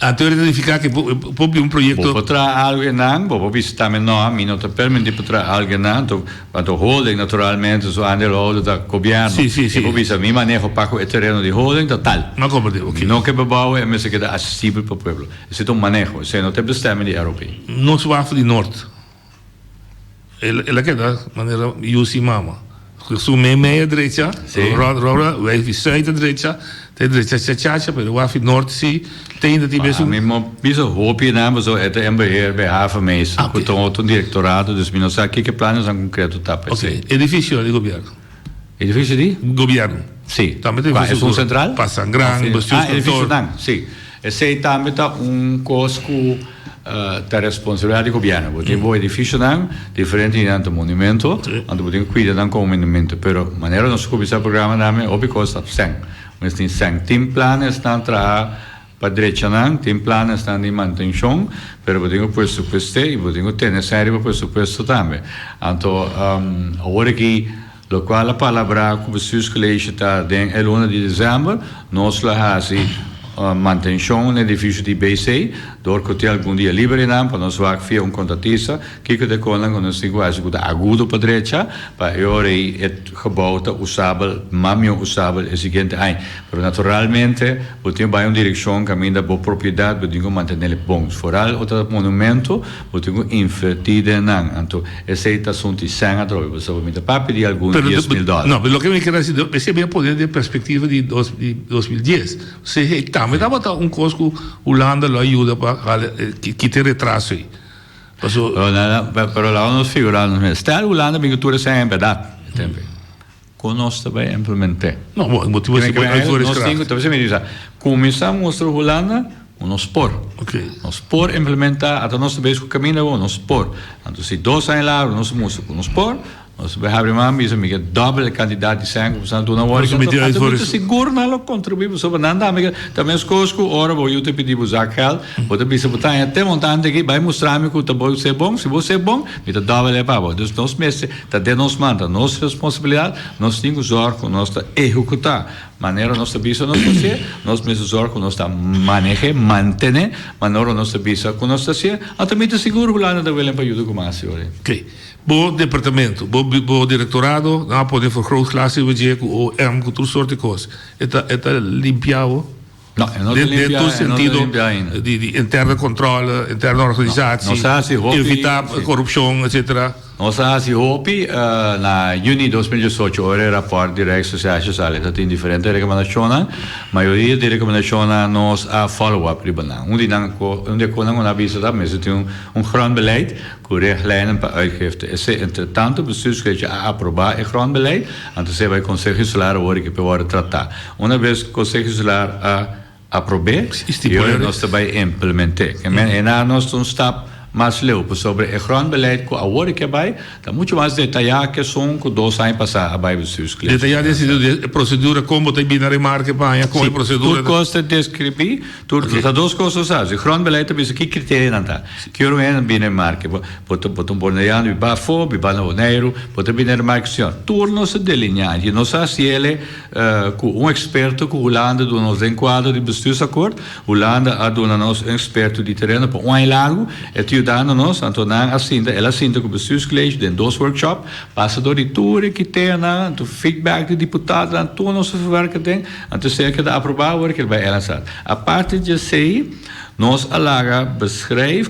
S2: Anto e ta nifiká ku por bin un proyekto.
S3: Bo por traha algu einan, bo por bisa tambe no, mi no ta permití pa traha algu einan, anto anto holding naturalmente su aandeelhouder ta gobièrnu.
S2: Sí, sí, sí.
S3: I bo bisa mi maneho pa ku e tereno di holding ta tal.
S2: Mi a komprendé, ok.
S3: Mi no ke bebouw e mester keda asesibel pa pueblo. Esei ta un maneho, esei no ta e bestemming di ROB.
S2: Nos waf di Noord. El a keda manera yu sin mama. Su mei mei a drecha, Rora, waf di Zuid a drecha, ta e drecha Chachacha, pero waf di Noord si te ainda tin mes un.
S3: Mi no bisa hopi nan pasobra e ta en beheer bij havenmeester, ku ta un otro directorado, dus mi no sa kiko e planesnan konkreto ta pa esei.
S2: Oké, edifisio di gobièrnu.
S3: Edifisio di?
S2: Gobièrnu.
S3: Si.
S2: Tambe ta
S3: Kua, esun
S2: infrastruktura.
S3: sentral?
S2: Pasan Gran,
S3: Ah,
S2: bestuurskantoor.
S3: edifisionan, si. Esei tambe ta un kos ku ta responsabilidat di gobièrnu. Bo tin bo edifisionan, diferente di nan ta monumento, anto bo tin ku kuida nan komo monumento. Pero manera nos a kuminsá programa tambe, hopi kos ta sèn. Nos tin sèn. Tin planesnan traha Pa drecha nan, tin planesnan di mantenshon, pero bo tin ku presupuest'é i bo tin ku tene sèn riba presupuesto tambe. Anto, awor aki lokual a palabrá ku Bestuurscollege ta den e luna di desèmber, nos lo hasi mantenshon na edifisio di BC, dor ku tin algun dia liber einan pa nos wak via un kontratista kiko ta e konan ku nos tin ku hasi ku ta agudo pa drecha, pa e ora ei e gebou ta usabel, mas mihó usabel e siguiente aña. Pero naturalmente bo tin bai un direccion caminda bo propiedad bo tin cu mantenele bon. Vooral ora ta monumento bo tin cu inverti den nan. Anto esey ta asunto di cen atrobe pasobra mi ta papia di algun dies mil dollar.
S2: No, pero loke mi kier haci esey mi a pone den perspectiva di 2010. Esey tambe tabata un cos cu Hulanda lo a yuda pa kita e retraso ey. Paso.
S3: Pero laga nos figura nos mes. Stel Hulanda bin cu tur esey en berdad e tempo ey. Kon nos ta bai implement'é?
S2: No, bo motibu si bo
S3: Nos tin ku, ta mi bisa, kuminsá mustra Hulanda ku nos por. Nos por implementá, ata nos ta bezig ku kaminda awor, nos por. Anto si dos aña largu nos mustra ku nos por, nos ta bai habri man bisa mi ke dòbel e kantidat di sèn ku bo sa duna awor. Anto mi ta sigur nan lo kontribuí pasobra nan tambe ke ta meskos ku ora bo yu ta pidi bo zakgeld, bo ta bisa bo ta haña te montante aki, bai mustra mi ku ta bo ser bon, si bo ser bon, mi ta dòbel e pa bo. Dus nos mester. Ta den nos man, ta nos responsabilidat, nos tin ku zòrg ku nos ta ehekutá manera nos ta bisa nos ta hasié, nos mester zòrg ku nos ta maneh'é, mantené manera nos ta bisa ku nos ta hasié, anto mi ta sigur Hulanda ta willing pa yuda ku mas yori.
S2: Oké. Bo departamento, bo bo direktorado, nan a pone vergrootglas riba dje ku OM, ku tur sorti kos. E ta e ta limpia bo?
S3: No, e no ta
S2: Den
S3: limpia,
S2: tur
S3: e no ta
S2: sentido
S3: limpia ainda.
S2: di di interne controle, interne organisatie,
S3: Nos a hasi hopi,
S2: evita
S3: sí.
S2: corupcion, etcetera.
S3: Nos a hasi hopi na juni 2018 ora e raport di Rijksrecherche sali ta tin diferente recomendacionnan. Mayoria di recomendacionnan nos a follow up riba nan. Un di nan un di e konan ku nan a bisa ta mester tin un un grondbeleid ku richtlijnen pa uitgifte. Esei entretanto Bestuurscollege a aproba e grondbeleid, anto esei bai Conseho Insular awor e ke por wòrdu tratá. Una bes ku Konseho Insular a aprob'é, i ora nos ta bai implement'é. Ke men e na nos ta un stap mas leu, pasobra e grondbeleid ku awor e ke bai ta muchu mas detayá ke esun ku dos aña pasá a bai Bestuurscollege.
S2: Detayá den sentido di e prosedura, kon bo ta bini na remarke pa haña, kon e prosedura
S3: ta. Tur kos ta deskribí, tur, ta dos kos nos hasi. Grondbeleid ta bisa ki kriterianan ta. Ki ora un hende bini na remarke, bo ta bo ta un boneriano biba afó, biba na Boneiru, bo ta bini na remarke, señor. Tur nos ta delineá i nos a hasi el e. Ku un eksperto ku Hulanda duna nos den kuadro di bestuursakkoord. Hulanda a duna nos un eksperto di tereno pa un aña largu. E ta yuda. yudando nos, anto nan a sinta, el a sinta ku bestuurscollege den dos workshop, pasa dor di tur e kriterionan, anto feedback di diputadonan, tur nos a verwerka den, anto esei a keda aprobá awor ke el bai Eilandsraad. Aparte di esei, nos a laga beschrijf,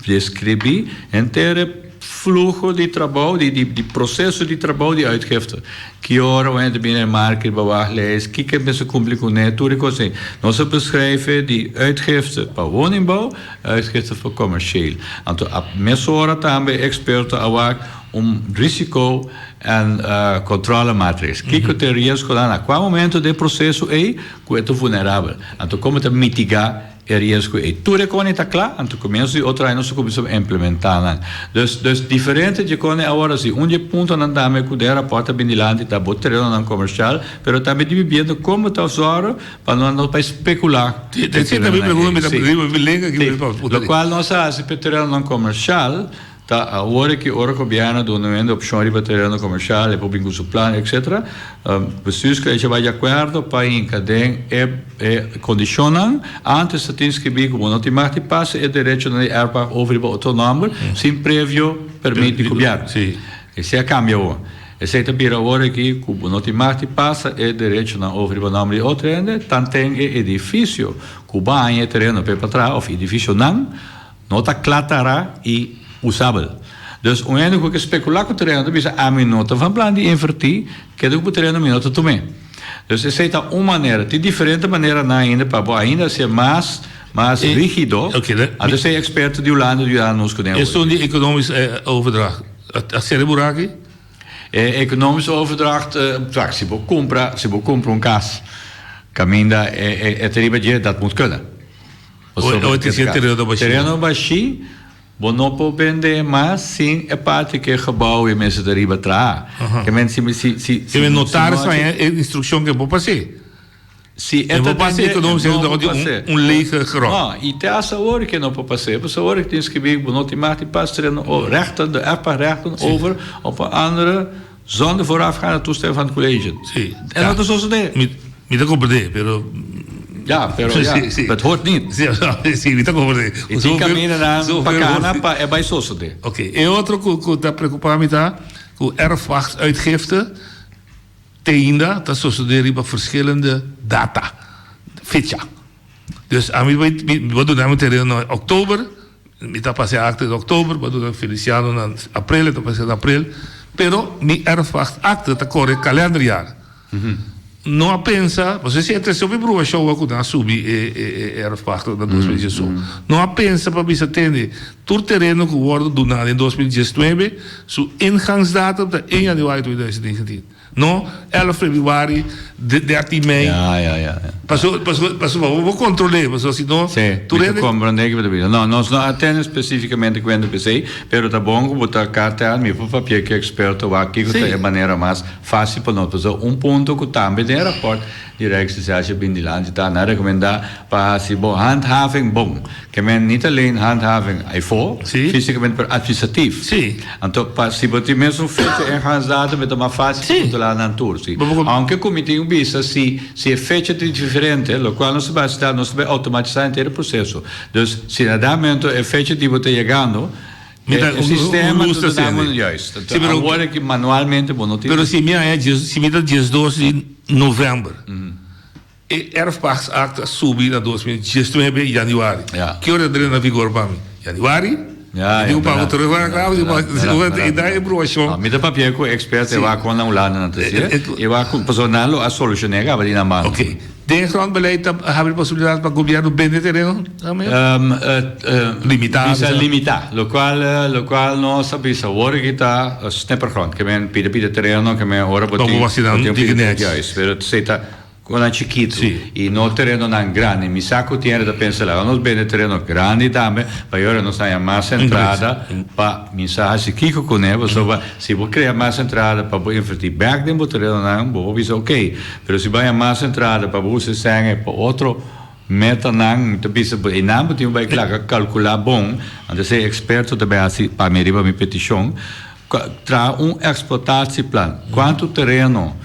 S3: deskribí henter e fluho di trabou, di di proseso di trabou di uitgifte. Ki ora un hende bini e marka riba wachtlijst, kiko e mester kumpli kuné, tur e kos ei. Nos a beschrijf di uitgifte pa woningbouw, uitgifte pa komersheel. Anto a mesora tambe e eksperto a wak un risiko en controlematrix. Kiko ta e riesgonan, na kua momento den e proseso ei ku e ta vulnerabel. Anto komo ta mitigá E riesgo ei. Tur e kone ta kla, anto komienso di otro aña nos ta kuminsá implementá nan. Dus, dus diferente dje kone awor asi. Un dje puntonan tambe ku den rapòrt ta bin dilanti ta bo terenonan komershal, pero tambe di bibienda komo ta zòrg pa no no bai spekulá ku e terenonan ei. Si. Lokual nos a hasi pa e terenonan komershal Ta awor ki ora gobièrnu duna un hende opshon riba tereno komershal, e por bin ku su plan etcetera, bestuurscollege a bai di akuerdo pa hinka den e e kondishonnan. Antes ta tin skibí ku bo no tin mag di pasa e derechonan di erfpacht over riba otro nòmber sin previo permit di gobièrnu. Esei a kambia awor. Esei ta bira awor aki ku bo no tin mag di pasa e derechonan over riba nòmber di otro hende, tanten e edifisio ku bo a haña e tereno p'e patrá òf edifisionan, No ta kla tara i usabel. Dus un hende ku ke spekulá ku tereno ta bisa ami no ta van plan di invertí, keda ku bo tereno mi no ta tum'é. Dus esei ta un manera. Tin diferente maneranan ainda pa bo ainda hasié mas mas rígido. Anto esei eksperto di Hulanda yuda nos kuné awor.
S2: Esun di economisch overdracht a sere buraki?
S3: E economisch overdracht, si bo kumpra si bo kumpra un kas kaminda e ta riba dje dat moet kunnen.
S2: Oe te si e tereno bashí.
S3: Tereno bashí, bo no por bende mas sin e parti ku e gebou e mester ta riba traha. Ke men si si si
S2: Ke men notaris haña e instrukshon ke bo pas'é.
S3: Si
S2: e ta bende, e no por pas'é. Un lege grond.
S3: No, i te hasta awor ke no por pas'é. Pasobra awor ke tin skibí bo no tin mag di pas tereno rechten, de erfpachtrechten over op un andere zonder voorafgaande toestemming van het college.
S2: Sí.
S3: En dat ta sosodé.
S2: Mi, mi ta comprendé, pero.
S3: Ja, pero ja,
S2: Sí, sí.
S3: het hoort niet.
S2: Sí, sí, mi ta comprendé.
S3: I tin kamindanan pa kana pa e bai sosodé.
S2: Oké, e otro ku, ku ta preokupá mi ta ku erfpachtuitgifte te ainda ta sosodé riba verschillende data, fecha. Dus ami bai, mi bo duna mi tereno na oktober, Mi ta pasa e akte na oktober, bo a duna Feliciano na aprel, e ta pasa na aprel, pero mi erfpachtakte ta kore kalenderjaar. No a pensa, pasobra si e trese hopi brua showa ku nan a subi e e erfpacht na 2018. No a pensa pa bisa tende, tur tereno ku wòrdu duna den 2019 su ingangsdatum ta 1 januari 2019. No, 11 februari, 13 mei.
S3: Ja, ja, ja, ja.
S2: Paso, paso, paso, bo, bo controlé, paso si no,
S3: Sí,
S2: tur
S3: mi ta
S2: hende.
S3: comprende ki bo ta bisa. No, nos no a tene specificamente cuenta p'esei, pero ta bon cu bo ta cartea mi por papia cu experto wak kico ta
S2: Sí.
S3: e manera mas facil pa nos. Pasobra un punto cu tambe den e rapport di Rijksrecherche bin dilanti ta, nan recomenda pa haci bo handhaving bon. Ke men niet alleen handhaving ayfó,
S2: Sí.
S3: físicamente, pero administratief.
S2: Sí.
S3: Anto pa si bo tin mesun fecha ingangsdatum e ta mas fácil
S2: Sí.
S3: pa controla nan tur, sí.
S2: Bo por.
S3: Aunke ku mi tin un bisa si si e fecha ta diferente, lokual nos ta bai hasi ta nos ta bai automatisa henter e proseso. Dus si na dat momento e fecha di bo ta yegando,
S2: Mi ta
S3: e
S2: un
S3: sistema
S2: lus
S3: ta
S2: ta
S3: duna bo
S2: sende.
S3: juist.
S2: Sí, pero
S3: Awor aki manualmente bo no tin.
S2: Pero si mi haña dies si mi ta 12 di novèmber. E Erfpachtsakte a subi na 2019 januari.
S3: Ja.
S2: Ki ora ta drenta na vigor pa mi? Januari?
S3: Ja,
S2: Mi tin
S3: ja,
S2: ku paga
S3: berdad,
S2: terug
S3: berdad,
S2: na klaar,
S3: berdad, berdad,
S2: e da
S3: berdad.
S2: eprobacion.
S3: No, mi ta papia ku expert e
S2: Sí.
S3: wak kon na Hulanda nan ta
S2: E-
S3: sier.
S2: e-
S3: E wak ku pasobra nan lo a solushoné kaba di nan banda.
S2: Ok. Den grondbeleid ta habri posibilidat pa gobierno bende tereno tambe? Limitá,
S3: Bisa
S2: bisa.
S3: limitá. Lokual lokual nos a bisa awor aki ta snippergrond. Ke men pida pida tereno, ke men ora bo
S2: No
S3: tin
S2: bo wak
S3: bo
S2: nan
S3: tin un
S2: diki
S3: pida
S2: nèchi.
S3: Juist, pero esei ta Cu nan chikitu
S2: Sí.
S3: y no terenonan grandi. Mi sa cu tin hende ta pensa laga nos bende tereno grandi tambe pa e ora nos haña mas entrada pa mi sa haci kico cune pasobra si bo crea mas entrada pa bo inverti bek den bo terenonan bo por bisa ok pero si bo haña mas entrada pa bo usa e sèn e pa otro metanan mi ta bisa bo einan bo tin bo bay laga calcula bon anto e experto ta bay haci pa mi riba mi peticion traha un exploitatieplan cuanto tereno.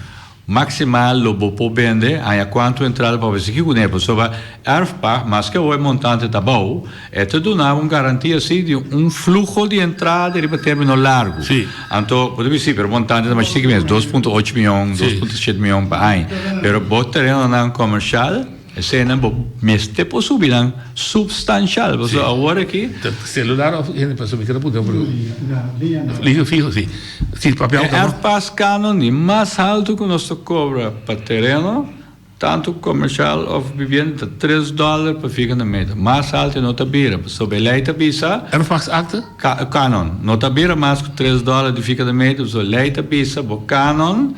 S3: Maximal lo bo por bende, haña cuanto entrada pa bo sigui cune, pasobra erfpacht, maske awor e montante ta abou, e ta duna bo un garantia si di un fluho di entrada riba termino largo.
S2: Sí.
S3: Anto, bo ta bisa si, pero e montante ta mas chiki mes, 2.8 miyon, 2.7 miyon pa aña. Pero bo terenonan comercial, Eseinan bo mester por subi nan substanshal, pasobra awor aki.
S2: Ta celular of hende pasobra mi keda puntra un pregunta. Liga fiho si. Si papia
S3: E erfpascanon di mas haltu ku nos ta kobra pa tereno, tantu komershal of bibienda, ta tres dòler pa vierkante meter. Mas haltu e no ta bira, pasobra e lei ta bisa.
S2: Erfpasakte?
S3: Kanon. No ta bira mas ku tres dòler di vierkante meter, pasobra e lei ta bisa bo kanon.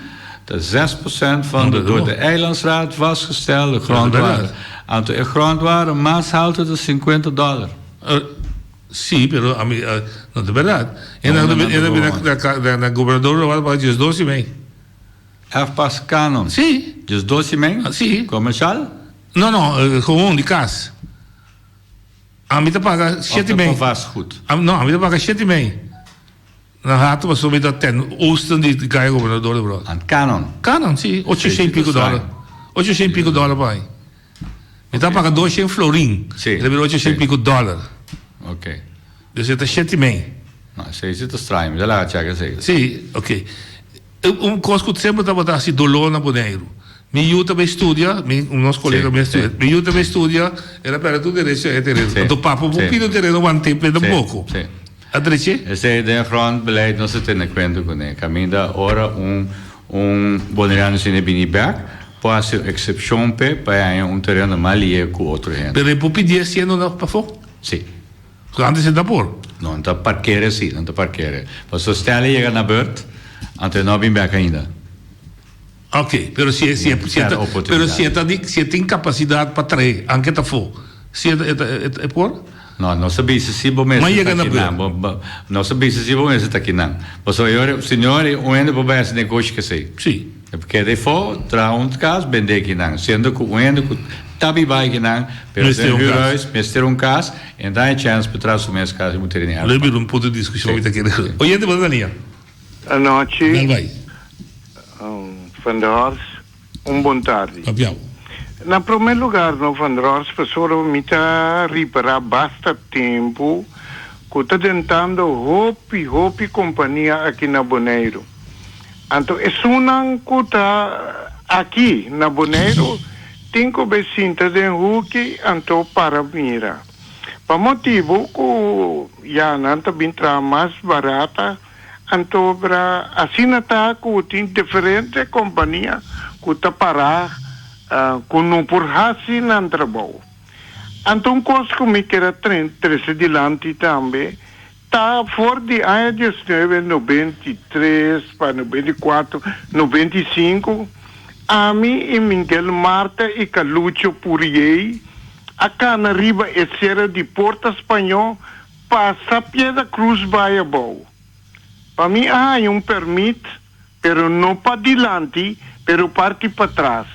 S3: Ta 6% van de door de Eilandsraad vastgestelde grondwaarde. Anto e grondwaarde mas haltu ta 50 dollar.
S2: Sí, pero ami no ta berdad. E na na na gobernador lo wak paga 12 y mei.
S3: Erfpas canon.
S2: Sí.
S3: 12 y mei?
S2: Sí.
S3: Comercial?
S2: No, no, gewoon di cas. Ami ta paga 7 y mei.
S3: Of ta pa vastgoed?
S2: No, ami ta paga 7 y mei. Na rato pasobra mi ta ten oosten di Kaya Gobernador de Brod.
S3: An canon.
S2: Canon, si. Ocho shen pico dollar. Ocho shen pico dollar pa ai. Mi ta paga dos shen florin.
S3: Si.
S2: E ta bira ocho shen pico dollar.
S3: Ok.
S2: Dus e ta shete i mei.
S3: No, esei si ta straño. Mi ta laga check esei.
S2: Si, ok. Un kos ku semper tabata hasi doló na Boneiru. Mi yu ta bai studia, mi nos kolega mi a studia. Mi yu ta bai studia, el a pèrdè tur derecho e tereno. Anto papa por pidi un tereno want'é p'e tampoko. A dreché?
S3: Esei den grondbeleid nos ta tene kuenta kuné. Kaminda ora un un boneriano asina bini bèk, por hasi un eksepshon p'e pa e haña un tereno mas lié ku otro hende.
S2: Pero e por pidié siendo na pafó?
S3: Sí.
S2: Ku antes e ta por?
S3: No, nan ta parkere sí, nan ta parkere. Pasobra Stanley yega na beurt, anto e no a bin bèk ainda.
S2: Ok, pero si e si e si e ta pero si e ta di si e tin kapasidat pa trae, anke ta afó, si e ta e ta e por?
S3: No, nos a bisa si bo mester ta kinan. Bo nos a bisa si bo mester ta kinan. Pasobra e ora, señor, un hende por bai hasi negoshi kesei.
S2: Sí.
S3: E por keda afó, traha un kas, bende kinan. Siendo ku un hende ku ta biba akinan, pero den huurhuis, mester un kas, e ta haña chèns pa traha su mes kas i muter den
S2: Lo bira un punto di diskushon mi ta kere. Oyente, bo ta na liña.
S4: Anochi.
S2: Dal bai.
S4: Van der Horst, un bon tardi.
S2: Papiao.
S4: Na prome lugar no Van der Horst pasobra mi ta ripara basta tempu ku ta dentando hopi hopi kompania aki na Boneiru. Anto esunnan ku ta aki na Boneiru tin ku be sinta den huki anto para mira. Pa motibu ku ya nan ta bin traha mas barata, anto bra asina ta ku tin diferente kompania ku ta para ku no por hasi nan trabou. Anto un kos ku mi kier a trese dilanti tambe ta for di aña diesnuebe 93 pa 94, 95, ami i Miguel Marta i Calucho Puriey a kana riba e sera di Porta Spañó pasa Piedra Cruz bai abou. Pa mi a haña un permit, pero no pa dilanti, pero parti patras,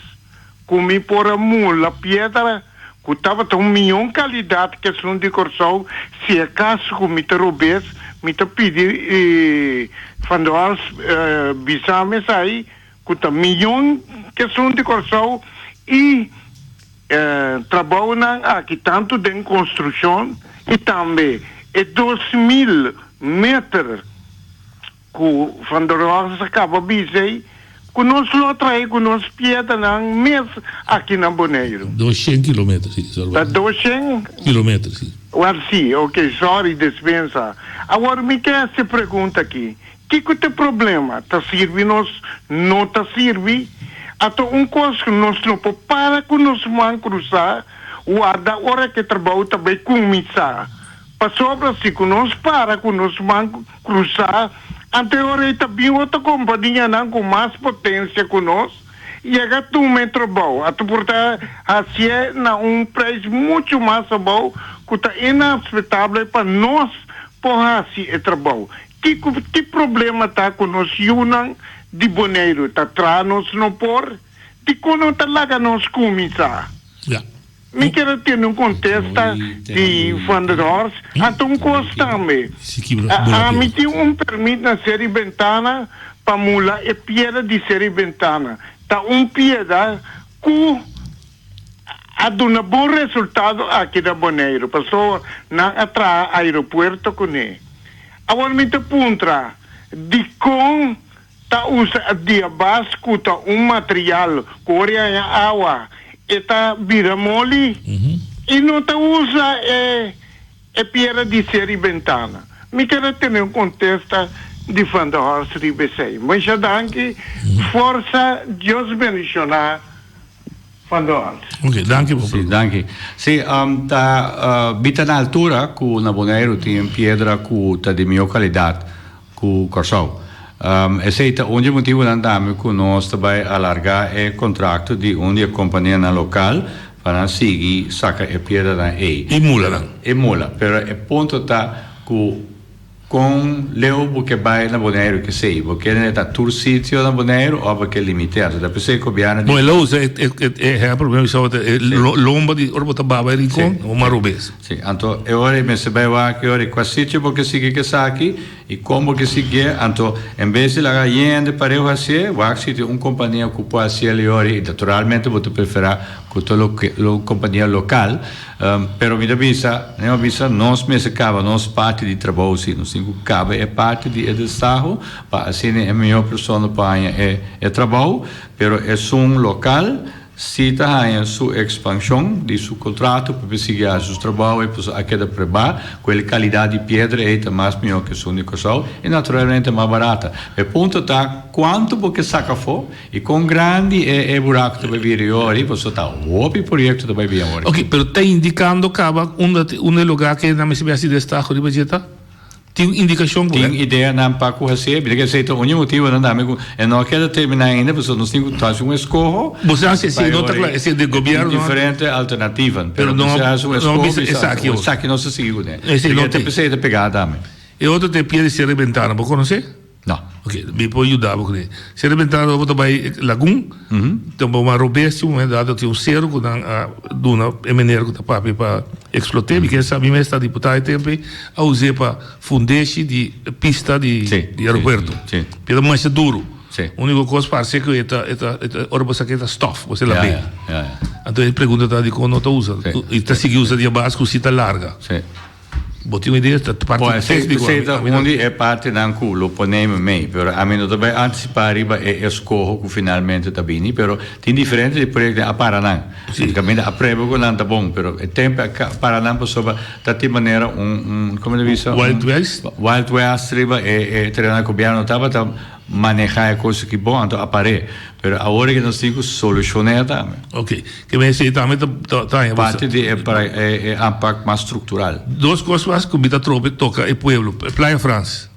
S4: ku mi por a mula piedra ku tabata un mion kalidat ku esun di Kòrsou, si akaso ku mi ta robes, mi ta pidi Van der Horst bisa mi esei, ku ta mion ku esun di Kòrsou i Trabounan aki tantu den konstrukshon i tambe e 2000 meter ku Van der Horst a kaba bisa ei ku nos lo a trae ku nos piedranan mes aki na Boneiru.
S2: Doshen kilometer, si.
S4: Ta doshen?
S2: Kilometer, si.
S4: Wel si, oke, sorry, despensa. Awor mi ke hasi e pregunta aki, Kiko ta e problema? Ta sirbi nos no ta sirbi? Ato un kos ku nos no por para ku nos man krusá warda ora ku e trabou ta bai kuminsá. Pasobra si ku nos para ku nos man krusá, anto e ora ei ta bin otro kompanianan ku mas potensia ku nos yega tuma e trabou. Ato por ta hasié na un preis muchu mas abou ku ta inaspetable pa nos por hasi e trabou. Kiko ki problema ta ku nos yunan di Boneiru ta traha nos no por? Dikon no ta laga nos kuminsá?
S2: Ja.
S4: Mi kier a tende un kontesta di Van der Horst. Anto un kos tambe. Ami tin un permit na Seri Bentana pa mula e piedra di Seri Bentana. Ta un piedra ku a duna bon resultado aki na Boneiru, pasobra nan a traha aeropuerto kuné. Awor mi ta puntra, dikon ta usa diabas ku ta un material ku ora e haña awa e ta bira moli i no ta usa e E piedra di ser i bentana. Mi ker a tene un kontesta di Van der Horst riba esei. Masha danki. Forsa Dios bendiciona Van der Horst.
S2: Ok, danki pa
S3: Sí, danki. Sí, ta bita na altura ku na Boneiru tin piedra ku ta di mihó kalidat ku Kòrsou. Esei ta un di e motibunan tambe ku nos ta bai alargá e kontrakto di un di e kompanianan lokal pa nan sigui saka e piedranan ei.
S2: E mulanan.
S3: E mula. Pero e punto ta ku kon leu bo ke bai na Boneiru ke sei. Bo ke ta tur sitio na Boneiru òf bo ke limit'é. Anto ta p'esei gobièrnu di.
S2: Bon, e lo usa e ehèmpel ku mi a bisa awor, e lomba di ora bo ta baba e rincon, bo mara robes.
S3: Sí, anto e ora ei mester bai wak e ora ei kua sitio bo ke sigui ku esaki i kon bo ke siguié. Anto en bes di laga hende pareu hasié, wak si tin un kompania ku por hasié e ora ei. Naturalmente bo ta preferá ku ta lo kompania lokal, pero mi ta bisa, mi a bisa nos mester kaba nos parti di trabou si. Nos tin ku kaba e parti di e destaho pa asina e mihó persona por haña e trabou, pero esun lokal Si ta haña su ekspanshon di su kontrato pa sigui hasi su trabou e pasobra a keda prebá ku e kalidat di piedra ei ta mas mihó ku esun di Kòrsou i naturalmente mas barata. E punto ta kuantu bo ke saka afó i kon grandi e e buraku ta bai bira i ora i pasobra ta hopi proyekto ta bai bin awor.
S2: Oke, pero ta indikando kaba unda unda e lugá ke nan mester bai hasi destaho riba dje ta? Tin indikashon ku
S3: Tin ideanan pa ku hasié. Mira ku esei ta un di motibonan tambe ku e no a keda terminá ainda pasobra nos tin ku hasi un eskoho.
S2: Bo sa si esei no ta kla, esei di gobièrnu
S3: no. Tin diferente alternativan, pero no hasi un eskoho bisa esaki esaki nos ta sigui kuné. Esei no tin. P'esei ta pegá tambe.
S2: E otro ta e pia di Sierra Bentana, bo konosé?
S3: No.
S2: Ok, mi por yuda bo kuné. Sierra Bentana bo ta bai Lagun, ta bo mas robes tin un momento dado tin un sero ku nan a duna e meneer ku ta papia pa eksplot'é. Mi ke sa mi mes ta diputado e tempu ei a us'é pa fundeshi di pista di di aeropuerto. Pero masha duru. Uniko kos parse ku e ta e ta e ta ora bo sa ke ta stof bo se lab'é. Anto e pregunta ta dikon no ta usa i ta sigui usa di abas ku si ta larga. Bo tin un idea? Ta parti
S3: Bon, esei,
S2: técnico.
S3: esei ta un di e partinan ku lo pone mi mei, pero ami no ta bai antisipá riba e eskoho ku finalmente ta bini, pero tin diferente di proyektonan a para nan.
S2: Sí.
S3: Kaminda a prueba ku nan ta bon, pero e tempu a para nan pasobra ta tin manera un, un, komo ta bisa?
S2: Wild West?
S3: Wild West riba e, e tereno di gobièrnu tabata manehá e kos aki bon, anto a par'é. Pero awor ke nos tin ku solushoné tambe.
S2: Ok. Ke men esei tambe ta ta haña bo.
S3: Parti di e e e aanpak mas struktural.
S2: Dos kos mas ku mi ta trope toka e pueblo. Playa Frans.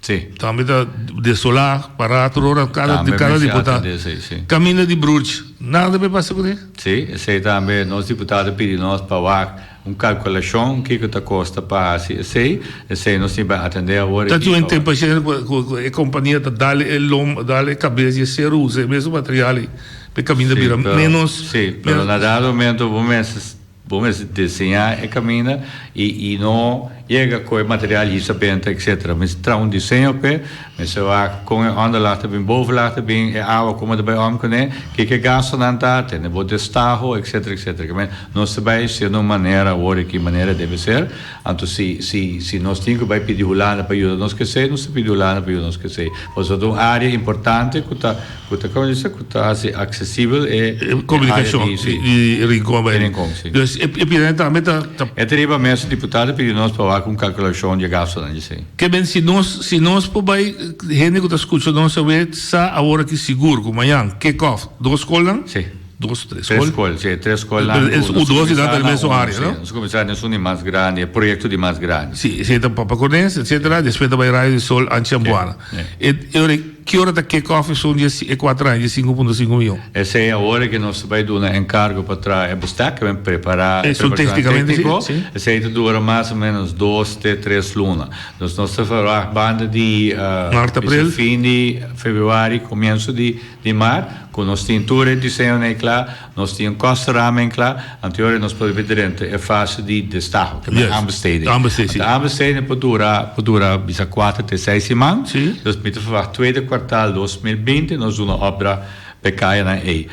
S3: Si.
S2: Tambe ta desolá, pará tur ora kada
S3: Tambe
S2: kada
S3: mester
S2: diputado.
S3: atendé esei, si.
S2: Kaminda di Bruch. Nada ta pasa kuné?
S3: Si, esei tambe nos diputado a pidi nos pa wak. Un kalkulashon kiko ta kosta pa hasi esei, esei nos tin bai atendé awor
S2: Ta
S3: aki
S2: tin un
S3: pa.
S2: tempu asina ku e kompania ta dal e lom, dal e kabes di e seru, usa e mesun material ei pa e kaminda
S3: Sí,
S2: bira
S3: pero
S2: ménos,
S3: sí, pero
S2: ménos.
S3: na dado momento bo mester bo mester diseñá e kaminda i i no yega ku e material hisa benta etcetera. Mester traha un diseño p'e, mester wak kon e onderlaag ta bin, bovenlaag ta bin, e awa komo ta bai om kuné, kiko e gastunan ta, tene bo destaho etcetera etcetera. Kimen Nos ta bai siendo un manera awor aki manera debe ser, anto si si si nos tin ku bai pidi Hulanda pa yuda nos kesei, nos ta pidi Hulanda pa yuda nos kesei. Pasobra ta un área importante ku ta ku ta komo dice ku ta hasi aksesibel e
S2: E komunikashon
S3: di si
S2: di Rincon bai.
S3: Di Rincon, si.
S2: Dus e e pida tambe ta ta.
S3: E ta riba mes diputado pidi nos pa wak un kalkulashon di e gastunan di esei.
S2: Ke men si nos si nos por bai hende ku ta skucha nos awe sa awor aki sigur ku mañan kick off dos skolnan.
S3: Si.
S2: Dos, tres
S3: Tres
S2: skol.
S3: skol, sí, tres skolnan
S2: Pero
S3: ku nos
S2: u dos di nan
S3: kuminsá
S2: ta
S3: na
S2: mesun
S3: un,
S2: área,
S3: sí,
S2: no?
S3: nos kuminsá na esun di mas grandi, e proyekto di mas grandi.
S2: Sí, esei ta Papa Cornes, etcétera, despues ta bai Rayo di Sol, Anchi
S3: Sí,
S2: Ambuana.
S3: sí.
S2: E e ora ki ora ta kick off esun di e si e kuater aña, di e 5.5 mion?
S3: Esei awor ke nos ta bai duna enkargo pa traha e bestek, ke ben prepará e
S2: Esun
S3: preparashon
S2: téknikamente, sí,
S3: tékniko,
S2: sí.
S3: esei ta dura mas o ménos dos te tres luna. Dus nos ta verwagt banda di
S2: Mart, aprel.
S3: fin di febrüari, komienso di. Di mar, ku nos tin tur e diseñonan ei kla, nos tin un kostenraming kla, anto e ora nos por bin drenta e fase di destaho, ke men aanbesteding.
S2: Aanbesteding, si.
S3: Anto aanbesteding por dura, por dura bisa kuater te seis siman.
S2: Si.
S3: Dus mi ta verwacht tweede kwartaal 2020 nos duna opdracht pa e kayanan ei.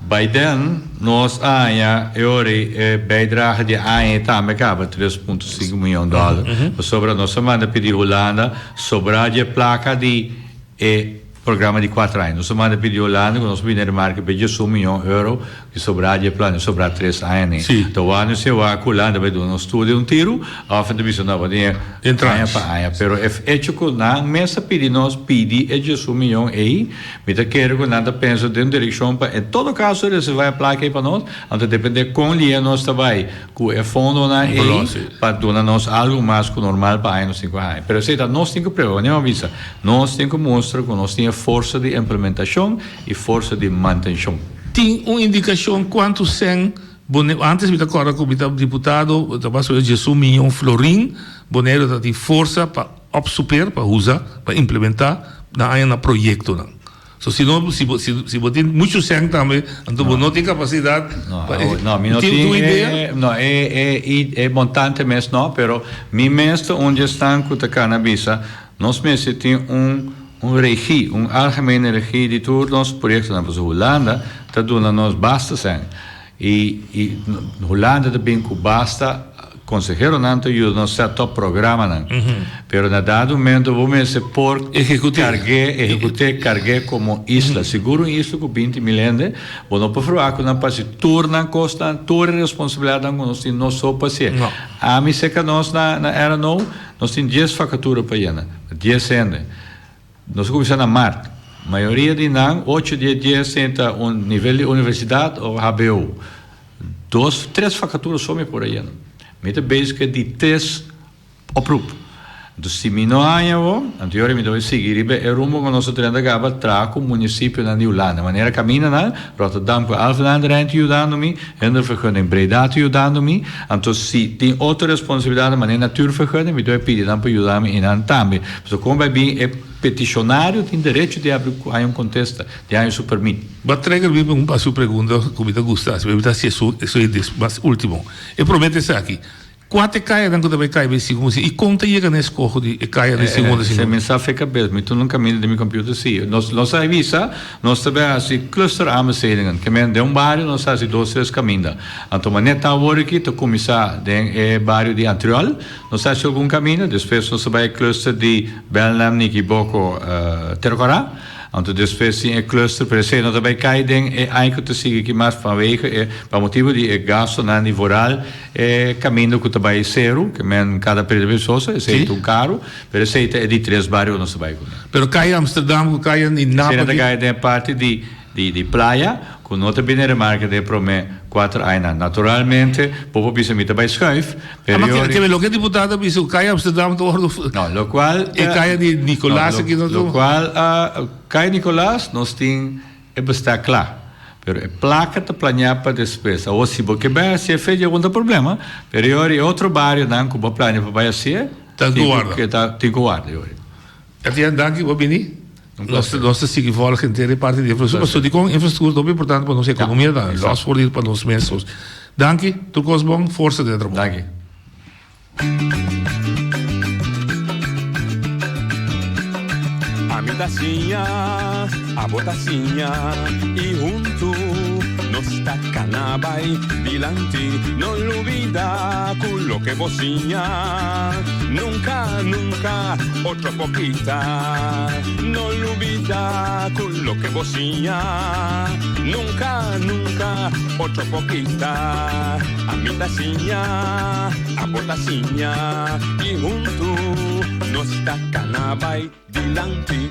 S3: By then nos a haña e ora ei e bijdrage di aña ei tambe kaba 3.5 miyon dòler. Pasobra nos a manda pidi Hulanda sobrá di e plaka di e programa di kuater aña. Nos a manda pidi Hulanda ku nos bini remarke pa e 11 miyon euro di sobrá di e plan di sobrá tres aña nei. Ta wak nos e wak ku Hulanda bai duna nos tur di un tiru òf nan ta bisa no bo tin e aña pa aña. Pero e echo ku nan mes a pidi nos pidi e 11 miyon ei Mi ta kere ku nan ta pensa den un direkshon pa en todo kaso reservá e plaka ei pa nos, anto dependé kon lia nos ta bai ku e fondonan ei pa duna nos algu mas ku normal pa aña nos tin ku haña. Pero esei ta nos tin ku prueba, wanneer mi a bisa, nos tin ku mustra ku nos tin e forsa di implementashon i forsa di mantenshon.
S2: Tin un indikashon kuantu sèn Boneiru, antes mi ta kòrda ku mi ta diputado, ta mas o menos 11 miyon florin Boneiru ta tin forsa pa opsuper, pa usa, pa implementá na aña na proyektonan. So si no, si bo, si, si bo tin muchu sèn tambe, anto bo no tin kapasidat
S3: No,
S2: pa
S3: awo, no, mi no
S2: tin
S3: tin
S2: un
S3: e,
S2: idea?
S3: no, e, e, i, e montante mes no, pero mi mes ta un di esnan ku ta kana bisa, nos mester tin un, un regie, un algemene regie di tur nos proyektonan, pasobra Hulanda ta duna nos basta sèn. I, i Hulanda ta bin ku basta Conseheronan ta yuda nos set up programanan, pero na dado momento bo mester por cargu'é, ehecut'é, cargu'é como isla. Sigur un isla cu 20 mil hende, bo no por verwacht cu nan pa haci tur nan cosnan, tur e responsabilidadnan cu nos tin nos so pa hacié. Ami cerca nos na na RNO, nos tin dies vacatura pa yena, dies hende. Nos a cuminsa na mart. Mayoria di nan, ocho di e dies ta un nivel di universidad of hbo. Dos, tres vakatura so mi por a yena. Mi ta bezig ku e di tres oproep. Entonces si mi no haña bo, anto yori mi ta bai sigui riba e rumbo ku nos a trenta kaba traha ku munisipionan di Hulanda. Manera kamindanan, Rotterdam ku Alphen aan de Rijn ta yudando mi, Hindervergunning Breda ta yudando mi. Anto si tin otro responsabilidatnan manera natuurvergunning, mi ta bai pidi nan pa yuda mi einan tambe. Pasobra kon bai bin e peticionario tin derecho di habri haña un kontesta, di haña su permit.
S2: Bo a trega mi un pa su pregunta ku mi ta gusta hasi, mi ta hasi esun esun e des mas ultimo. E promé ta esaki, Kua ta e kayanan ku ta bai kai bai sigun si i kon ta yega na e skoho di e kaya di sigun
S3: Se mi sa fe kabes, mi tur nunka mira den mi computer si. Nos nos a avisa, nos ta bai hasi cluster aanbestedingen. Ke men den un bario nos ta hasi dos tres kaminda. Anto manera ta awor aki ta kuminsá den e bario di Antriol, nos ta hasi algun kaminda, despues nos ta bai e cluster di Belnem, Nikiboko, Terokora. Anto despues tin e cluster, pero esei no ta bai kai den e aña ku ta sigui aki mas vanwege e pa motibu di e gastonan di vooral e kaminda ku ta bai Seru, ke men kada periodo bai Sosa, esei ta un karu, pero esei ta e di tres bario ku nos ta bai kuné.
S2: Pero kai Amsterdam ku kai
S3: Esei nan ta kai den e parti di di di playa ku no ta bini remarke den e promé kuater añanan. Naturalmente bo por bisa mi ta bai schuif,
S2: Ah, ma ke, ke loke diputado a bisa ku Kaya Amsterdam ta wordo
S3: No, lokual
S2: e kaya di Nicolaas aki no
S3: Lokual Kaya Nicolaas nos tin e bestel kla, pero e plaka ta planeá pa despues. Awor si bo ke bai hasié fe dje ta problema, pero e ora e otro barionan ku bo plania pa bai hasié
S2: Ta ku warda.
S3: Tin ku warda e ora.
S2: Etienne, danki bo bini. Nos nos ta sigui volg henter e parti di infrastruktura. Pasobra dikon infrastruktura ta hopi importante pa nos ekonomia ta los for di pa nos mes. Danki, tur kos bon, forsa den e trabou.
S3: Danki.
S1: Ami ta siña, abo ta siña y huntu nos ta cana bay dilanti. No lubida cu loke bo siña nunca, nunca otro por kita. No lubida cu loke bo siña nunca, nunca otro por kita. Ami ta siña, abo ta siña y huntu nos ta cana bay dilanti.